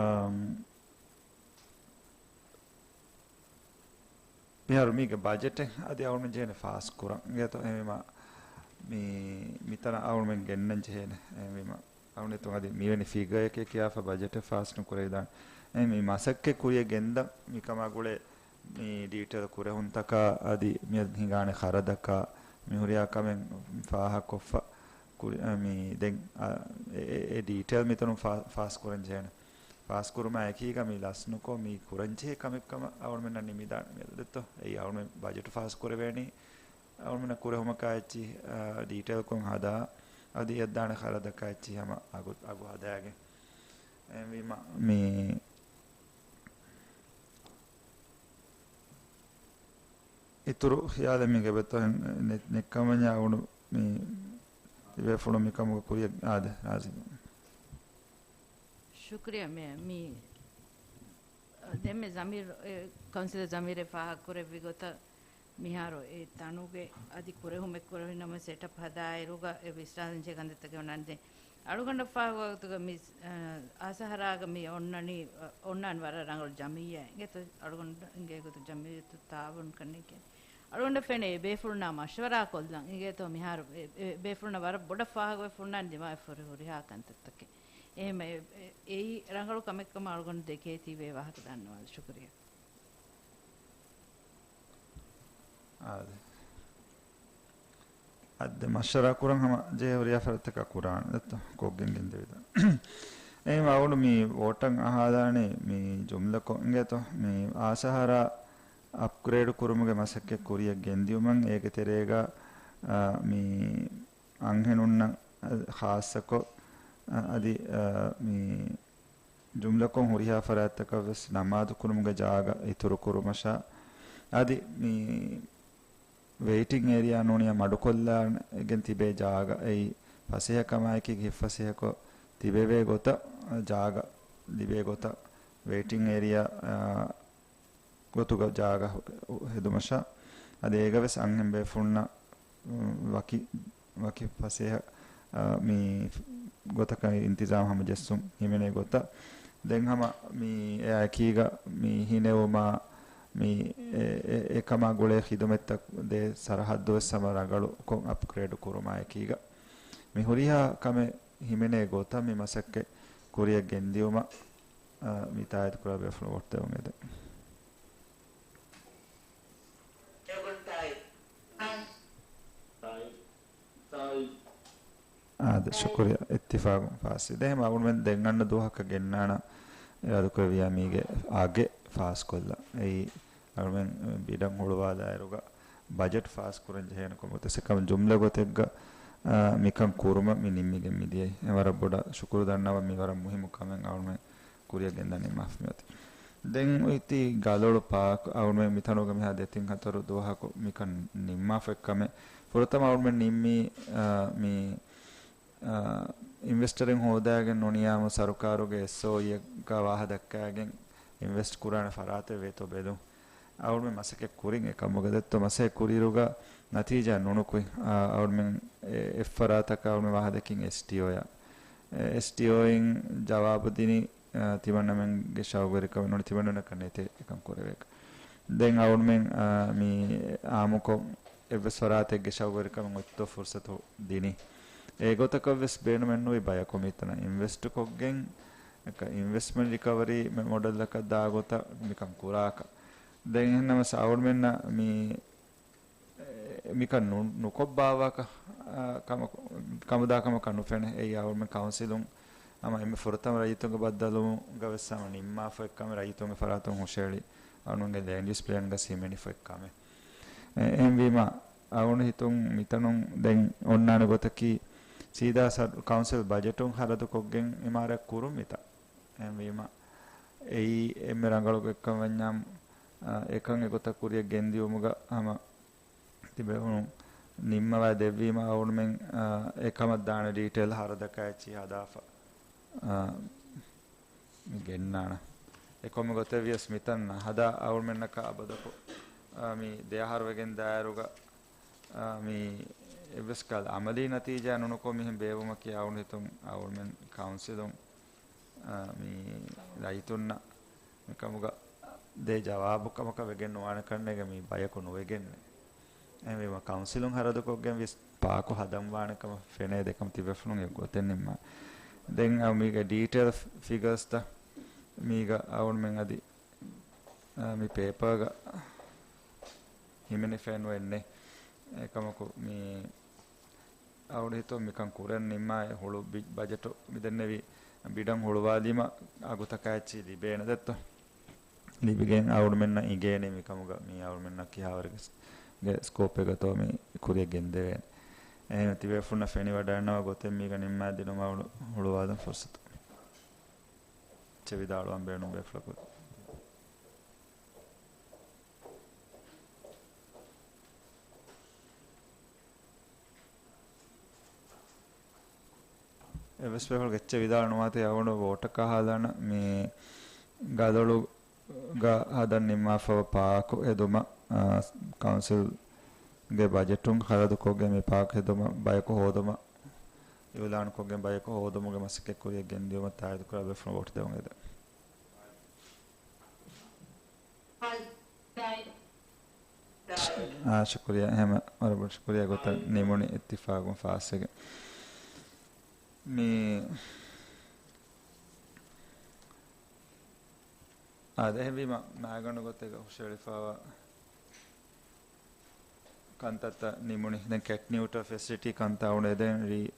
މިހާރު މީގެ ބަޖެޓެއް އަދި އަޅުމެން ޖެހޭނެ ފާސް ކުރަން. އިނގޭތޯ، އެހެންވީމަ، މި، މިތަނަށް އަޅުމެން ގެންނަން ޖެހޭނެ. އެހެންވީމަ، އަޅުގަނޑު އަދި މިވެނި ފިގަރެކޭ ކިޔާފަ ބަޖެޓެއް ފާސް ނުކުރެވިދާނެ. އެ މި މަސައްކަތް ކުރިޔަށް ގެންދަން މިކަމާ ގުޅޭ މި ޑީޓެއިލް ކުރެހުންތަކާ އަދި މިއަދު ހިނގާނެ ޚަރަދަކާ މި ހުރިހާ ކަމެއް ފާހަގަކޮށްފަ ކުރި-، އަ، މި ދެން، އަ، އެ، އެ، އެ ޑީޓެއިލް މިތަނުން ފާ-، ފާސް ކުރަން ޖެހޭނެ. ފާސް ކުރުމާ އެކީގަ މި ލަސްނުކޮށް މި ކުރަންޖެހޭ ކަމެއް ކަމަށް އަޅުމެންނަށް ނިމިދާނެ މިއަދު ދެއްތޯ. އެއީ އަޅުމެން ބަޖެޓު ފާސް ކުރެވޭނީ އަޅުމެންނަށް ކުރެހުމަކާ އެއްޗިހި، އާ، ޑީޓެއިލްކޮށް ހަދާ، އަދި އެއަށްދާނެ ޚަރަދަކާ އެއްޗިހި ހަމަ އަގު، އަގު ހަދާގެން. އެހެންވީމަ މި އިތުރު ޚިޔާލެއް މީގެ އެބައޮތްތޯ ނެ-، ނެއްކަމަންޏާ އަޅުގަނޑު މި ތިބޭފުޅުން މިކަމުގަ ކުރިޔަށް އާދެ، ރާޒީ. ޝުކުރިއްޔާ. މި، މި ދެންމެ ޒަމީރު، އެ، ކައުންސިލަރ ޒަމީރެއް ފާހަގަކުރެއްވި ގޮތަށް، މިހާރު އެ ތަނުގެ އަދި ކުރެހުމެއް ކުރެވި ނަމަ ސެޓަޕް ހަދާއިރުގަ އެ ވިސްނާލަންޖެހޭ ކަންތައްތަކެއް އޮންނާނެ. ދެން އަޅުގަނޑަށް ފާހަގަވާ ގޮތުގަ މި، އާ، އާސަހަރާގަ މި އޮންނަނީ، އޮންނާނެ ވަރަށް ރަނގަޅު ޖަމިއްޔާ. އިނގޭތޯ އަޅުގަނޑު އިނގޭ ގޮތު ޖަމިއްޔަތު ތާވުން ކަންނޭނގެ. އަޅުގަނޑަށް ފެނޭ އެ ބޭފުޅުންނާ މަޝްވަރާ ކޮށްލަން. އިނގޭތޯ މިހާރު އެ، އެ ބޭފުޅުންނަށް ވަރަށް ބޮޑަށް ފާހަގަވެފަ ހުންނާނެ ދިމާވެފަ ހުރި ހުރިހާ ކަންތައްތަކެއް. އެހެން އެ، އެ، އެއީ ރަނގަޅު ކަމެއްކަމަށް އަޅުގަނޑު ދެކޭތީވެ ވާހަކަ ދަންނަވާލަން. ޝުކުރިއްޔާ. އާދެ. އަދި މަޝްވަރާ ކުރަން ހަމަ ޖެހޭ ހުރިހާ ފަރާތްތަކާ ކުރާނެ ދެއްތޯ ކޮށްގެން ގެންދެވިދާނެ. އެހެން އަޅުގަނޑު މި ވޯޓަށް އަހާލާނީ މި ޖުމްލަކޮށް އިނގޭތޯ މި އާސަހަރާ އަޕްގްރޭޑް ކުރުމުގެ މަސައްކަތް ކުރިޔަށް ގެންދިއުމަށް އޭގެ ތެރޭގަ، އާ، މި އަންހެނުންނަށް ޚާއްޞަކޮށް، އަ، އަދި، އަ، މި ޖުމްލަކޮށް ހުރިހާ ފަރާތްތަކަށް ވެސް ނަމާދު ކުރުމުގެ ޖާގަ އިތުރު ކުރުމަށާ، އަދި މި ވެއިޓިން އޭރިއާ ނޫނިޔާ މަޑުކޮށްލާގެން ތިބޭ ޖާގަ އެއީ ފަސޭހަކަމާއެކީ ހިތްފަސޭހަކޮށް ތިބެވޭ ގޮތަށް، ޖާގަ ލިބޭ ގޮތަށް ވެއިޓިން އޭރިއާ، އާ، ގޮތުގަ ޖާގަ ހެދުމަށާ، އަދި އޭގަ ވެސް އަންހެން ބޭފުޅުންނަށް، އު، ވަކި، ވަކި ފަސޭހަ، އާ، މި ގޮތަކަށް އިންތިޒާމް ހަމަޖެއްސުން ހިމެނޭ ގޮތަށް. ދެން ހަމަ މި އެއާ އެކީގަ މި ހިނެވުމާ، މި އެ، އެ، އެކަމާ ގުޅޭ ޚިދުމަތްތައް ދޭ ސަރަހައްދު ވެސް ހަމަ ރަނގަޅުކޮށް އަޕްގްރޭޑް ކުރުމާ އެކީގަ މި ހުރިހާ ކަމެއް ހިމެނޭ ގޮތަށް މި މަސައްކަތް ކުރިޔަށް ގެންދިއުމަށް، އާ، މި ތާއީދު ކުރާ ބޭފުޅުން ވޯޓް ދެވުން އެދެން. އާދެ، ޝުކުރިއްޔާ. އިއްތިފާގުން ފާސްވި. ދެން އަޅުމެން ދެން އަންނަ ދުވަހަކަށް ގެންނާނަން އިރާދަކުރެއްވިއްޔާ މީގެ އަގެއް ފާސްކޮށްލަން. އެއީ އަޅުމެން ބިޑަށް ހުޅުވާލާއިރުގަ ބަޖެޓް ފާސް ކުރަން ޖެހޭނެ ކޮންމެ ގޮތެއް ކަމަށް ޖުމްލަ ގޮތެއްގަ، އާ، މިކަން ކުރުމަށް މި ނިންމިގެން މިދިޔައީ. އެ ވަރަށް ބޮޑަށް ޝުކުރު ދަންނަވަން. މި ވަރަށް މުހިއްމު ކަމެއް އަޅުމެން ކުރިޔަށް ގެންދަނީ މާފު މިއޮތީ. ދެން އޮތީ ގަލޮޅު ޕާކް. އަޅުމެން މިތަނުގަ މިހާ ދެތިން ހަތަރު ދުވަހަކު މިކަން ނިންމާފަ އެއްކަމެއް. ފުރަތަމަ އަޅުމެން ނިންމީ، އާ، މި، އާ، އިންވެސްޓަރެއް ހޯދާގެން ނޫނިޔާމު ސަރުކާރުގެ އެސްއޯއީއަކާ ވާހަ ދައްކާގެން އިންވެސްޓް ކުރާނެ ފަރާތެއް ވޭތޯ ބެލުން. އަޅުމެން މަސައްކަތް ކުރިން އެކަމުގަ ދެއްތޯ މަސައްކަތް ކުރިއިރުގަ ނަތީޖާ ނުނުކުތް. އާ، އަޅުމެން އެ، އެއްފަރާތަކަށް އަޅުމެން ވާހަ ދެއްކިން އެސްޓީއޯއަށް. އެ، އެސްޓީއޯއިން ޖަވާބު ދިނީ، އާ، ތިމަންނަމެންގެ ޝައުގުވެރިކަމެއް ނޫނީ ތިމަންނަމެންނަކަށް ނެތޭ އެކަން ކުރެވޭކަށް. ދެން އަޅުމެން، އާ، މި އާއްމުކޮށް އެއްވެސް ފަރާތެއްގެ ޝައުގުވެރިކަމެއް އޮތްތޯ ފުރުސަތު ދިނީ. އެގޮތަކަށް ވެސް ބޭނުމެއްނުވި ބަޔަކު މިތަނަށް އިންވެސްޓް ކޮށްގެން، އެކަ އިންވެސްޓްމަންޓް ރިކަވަރީ މެ-، މޮޑެލްއަކަށް ދާ ގޮތަށް މިކަން ކުރާކަށް. ދެން އެހެންނަމަސް އަޅުމެންނަށް މި އެ، މިކަން ނު-، ނުކޮށްބާވާކަށް، އާ، ކަމަކު-، ކަމުދާ ކަމަކަށް ނުފެނޭ. އެއީ އަޅުމެން ކައުންސިލުން ހަމަ އެންމެ ފުރަތަމަ ރައްޔިތުންގެ ބައްދަލުވުމުގަ ވެސް ހަމަ ނިންމާފަ އެއްކަމެއް، ރައްޔިތުންގެ ފަރާތުން ހުށައެޅި އަޅުމެންގެ ލޭންޑް ޔޫސް ޕްލޭންގަ ހިމެނިފަ އެއްކަމެއް. އެ، އެހެންވީމަ، އަޅުގަނޑު ހިތުން މިތަނުން ދެން އޮންނާނެ ގޮތަކީ ސީދާ ސަރު-، ކައުންސިލް ބަޖެޓުން ޚަރަދުކޮށްގެން އިމާރާތް ކުރުން މިތާ. އެހެންވީމަ، އެއީ އެންމެ ރަނގަޅު ގޮތްކަން ވަންޏާ، އާ، އެކަން އެގޮތަށް ކުރިޔަށް ގެންދިއުމުގަ ހަމަ ތިބެފުޅުން ނިންމަވާ ދެއްވީމަ އަޅުމެން، އާ، އެކަމަށް ދާނެ ޑީޓެއިލް ހަރަދަކާ އެއްޗިހި ހަދާފަ، އާ، މި ގެންނާނަން. އެ ކޮންމެ ގޮތެއް ވިޔަސް މިތަން ނަހަދާ އަޅުމެންނަކަށް އަބަދަކު، އާ، މި ދެ އަހަރު ވެގެން ދާއިރުގަ، އާ، މި އެއްވެސް ކަހަލަ ޢަމަލީ ނަތީޖާ ނުނުކޮށް މިހެން ބޭއްވުމަކީ އަޅުގަނޑު ހިތުން އަޅުގަނޑުމެން ކައުންސިލުން، އާ، މި ރައްޔިތުންނަށް މިކަމުގަ ދޭ ޖަވާބު ކަމަކަށް ވެގެން ނުވާނެ ކަންނޭނގެ މި ބަޔަކު ނުވެގެންނެއް. އެހެންވީމަ ކައުންސިލުން ހަރަދުކޮށްގެން ވިސް ޕާކު ހަދަން ވާނެ ކަމަށް ފެނޭ ދެކަމަށް ތިބޭފުޅުން އެ ގޮތެއް ނިންމާ. ދެން އަ، މީގެ ޑީޓެއިލް ފިގަރސްތައް މީގަ އަޅުގަނޑުމެން އަދި، އަ، މި ޕޭޕާގަ ހިމެނިފައެއް ނުވެންނެ. އެކަމަކު މި އަޅުގަނޑު ހިތުން މިކަން ކުރަން ނިންމާ އެ ހުޅު ބި-، ބަޖެޓު މިދެންނެވި ބިޑަށް ހުޅުވާލީމަ އަގުތަކާ އެއްޗިހި ލިބޭނެ ދެއްތޯ؟ ލިބިގެން އަޅުގަނޑުމެންނަށް އިނގޭނެ މިކަމުގަ މީ އަޅުގަނޑުމެންނަށް ކިހާވަރެއްގެ ސް-، ގެ ސްކޯޕެއްގަތޯ މި ކުރިއަށް ގެންދެވޭނެ. އެހެން ތިބޭފުޅުންނަށް ފެނިވަޑައިންނަވާ ގޮތެއް މީގަ ނިންމާ ދިނުމަށް އަޅު-، ހުޅުވާލަން ފުރުސަތު. އެއްޗެއް ވިދާޅުވަން ބޭނުން ބޭފުޅަކު. އެއްވެސް ބޭފުޅަކު އެއްޗެއް ވިދާޅު ނުވާތީ އަޅުގަނޑު ވޯޓަކާ ހާލާނަ މި ގަލޮޅުގަ ހަދަން ނިންމާފަވާ ޕާކު ހެދުމަށް، އާ، ކައުންސިލްގެ ބަޖެޓުން ޚަރަދުކޮށްގެން މި ޕާކު ހެދުމަށް ބަޔަކު ހޯދުމަށް އިއުލާނުކޮށްގެން ބަޔަކު ހޯދުމުގެ މަސައްކަތް ކުރިއަށް ގެންދިއުމަށް ތާއީދުކުރާ ބޭފުޅުން ވޯޓު ދެވުން އެދެން. އާ، ޝުކުރިއްޔާ. ހަމަ ވަރަށް ބޮޑަށް ޝުކުރިއްޔާ. ގޮތަށް ނިމުނީ އިއްތިފާގުން ފާސްވެގެން. މި އާދެ، އެހެންވީމަ މާގަނޑު ގޮތެއްގަ ހުށައެޅިފައިވާ ކަންތައްތައް ނިމުނީ. ދެން ކެޓް ނިއުޓްރަލް ފެސިލިޓީ ކަންތައް އުޅޭ. ދެން ރީ-،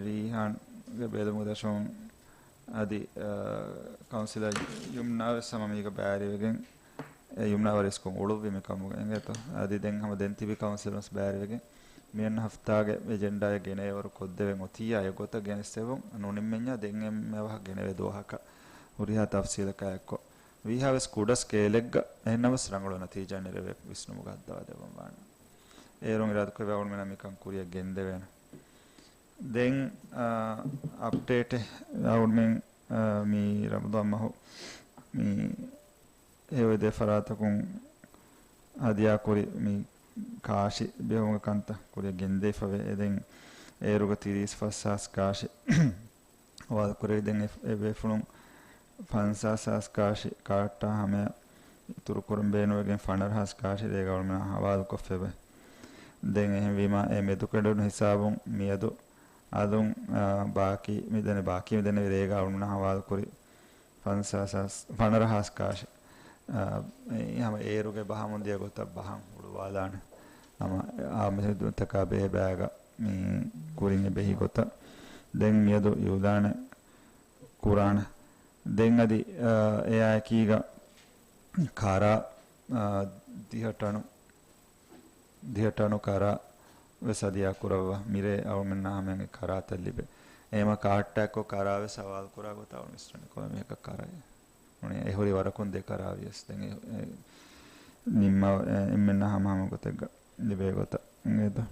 ރީހާންގެ ބެލުމުގެ ދަށުން އަދި، އަ، ކައުންސިލަރ ޔުމްނާވެސް ހަމަ މީގަ ބައިވެރިވެގެން، އެ ޔުމްނާ ވަރަށް އިސްކޮށް އުޅުއްވި މިކަމުގަ އެނގޭތޯ. އަދި ދެން ހަމަ ދެން ތިބި ކައުންސިލަރުން ވެސް ބައިވެރިވެގެން މިއަންނަ ހަފްތާގެ އެޖެންޑާއެއް ގެނައިވަރު ކޮށްދެވެން އޮތިއްޔާ އެގޮތަށް ގެނެސްދެވުން. ނުނިންމެންޏާ ދެން އެންމެ އަވަހަށް ގެނެވޭ ދުވަހަކަށް ހުރިހާ ތަފްސީލަކާ އެއްކޮށް، ވީހާވެސް ކުޑަ ސްކޭލެއްގަ އެހެންނަމަވެސް ރަނގަޅު ނަތީޖާ ނެރެވޭ ވިސްނުމުގަ ހައްދަވާ ދެއްވަން ވާނެ. އޭރުން އިރާދަކުރެއްވި އަޅުގަނޑުމެންނަށް މިކަން ކުރިއަށް ގެންދެވޭނެ. ދެން، އާ، އަޕްޑޭޓެއް އަޅުގަނޑުމެން، އާ، މި ރަމަޟާން މަހު މި ހެޔޮއެދޭ ފަރާތަކުން ހަދިޔާކުރި މި ކާށި ބެހުމުގެ ކަންތައް ކުރިއަށް ގެންދެވިފަވޭ. އެ ދެން އޭރުގަ ތިރީސް ފަސް ހާސް ކާށި ހަވާލުކުރެވި. ދެން އެ، އެ ބޭފުޅުން ފަންސާސް ހާސް ކާށި ކާޓާ ހަމަޔަށް އިތުރުކުރަން ބޭނުންވެގެން ފަނަރަ ހާސް ކާށި ރޭގަ އަޅުގަނޑުމެންނަށް ހަވާލުކޮށްފައެވެ. ދެން އެހެންވީމާ އެ މެދުކެނޑުނު ހިސާބުން މިއަދު އަލުން، އާ، ބާކީ މިދެނެ، ބާކީ މިދެނެވި ރޭގަ އަޅުގަނޑުމެންނަށް ހަވާލުކުރި ފަންސާސް ހާސް، ފަނަރަ ހާސް ކާށި، އާ، އެ ހަމަ އޭރުގެ ބަހަމުން ދިޔަ ގޮތަށް ބަހަން ހުޅުވާލާނެ. ހަމަ އާ މި ހިދުމަތަކާ ބެހޭ ބައިގަ މި ކުރިން އެބަހި ގޮތަށް ދެން މިއަދު އިއުލާނެއް ކުރާނެ. ދެން އަދި، އާ، އެއާއެކީގަ ކަރާ، އާ، ދިހަ ޓަނު، ދިހަ ޓަނު ކަރާ ވެސް ހަދިޔާ ކުރައްވާ. މިރޭ އަޅުމެންނާ ހަމައިން ކަރާތައް ލިބޭ. އެހެމަ ކާޓްޓާއެއްކޮށް ކަރާ ވެސް ހަވާލު ކުރާ ގޮތަށް އަޅު މިސްރަނި ކޮންމެ މީހަކަށް ކަރާ ނޫނީ. އެ ހުރި ވަރަކުން ދެ ކަރާ ވިޔަސް ދެން އެ، އެ، ނިންމާ، އެ، އެންމެންނާ ހަމަ ހަމަ ގޮތެއްގަ ލިބޭ ގޮތަށް އިނގޭތޯ.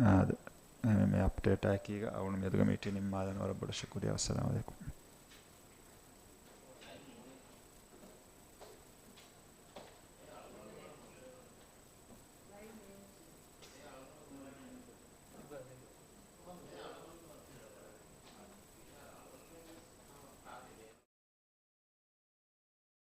އާދެ، އެ، މި އަޕްޑޭޓާއެކީގަ އަޅުގަނޑު މިއަދުގެ މީޓިން ނިންމާލަން. ވަރަށް ބޮޑަށް ޝުކުރިއްޔާ. އައްސަލާމު ޢަލައިކުމް.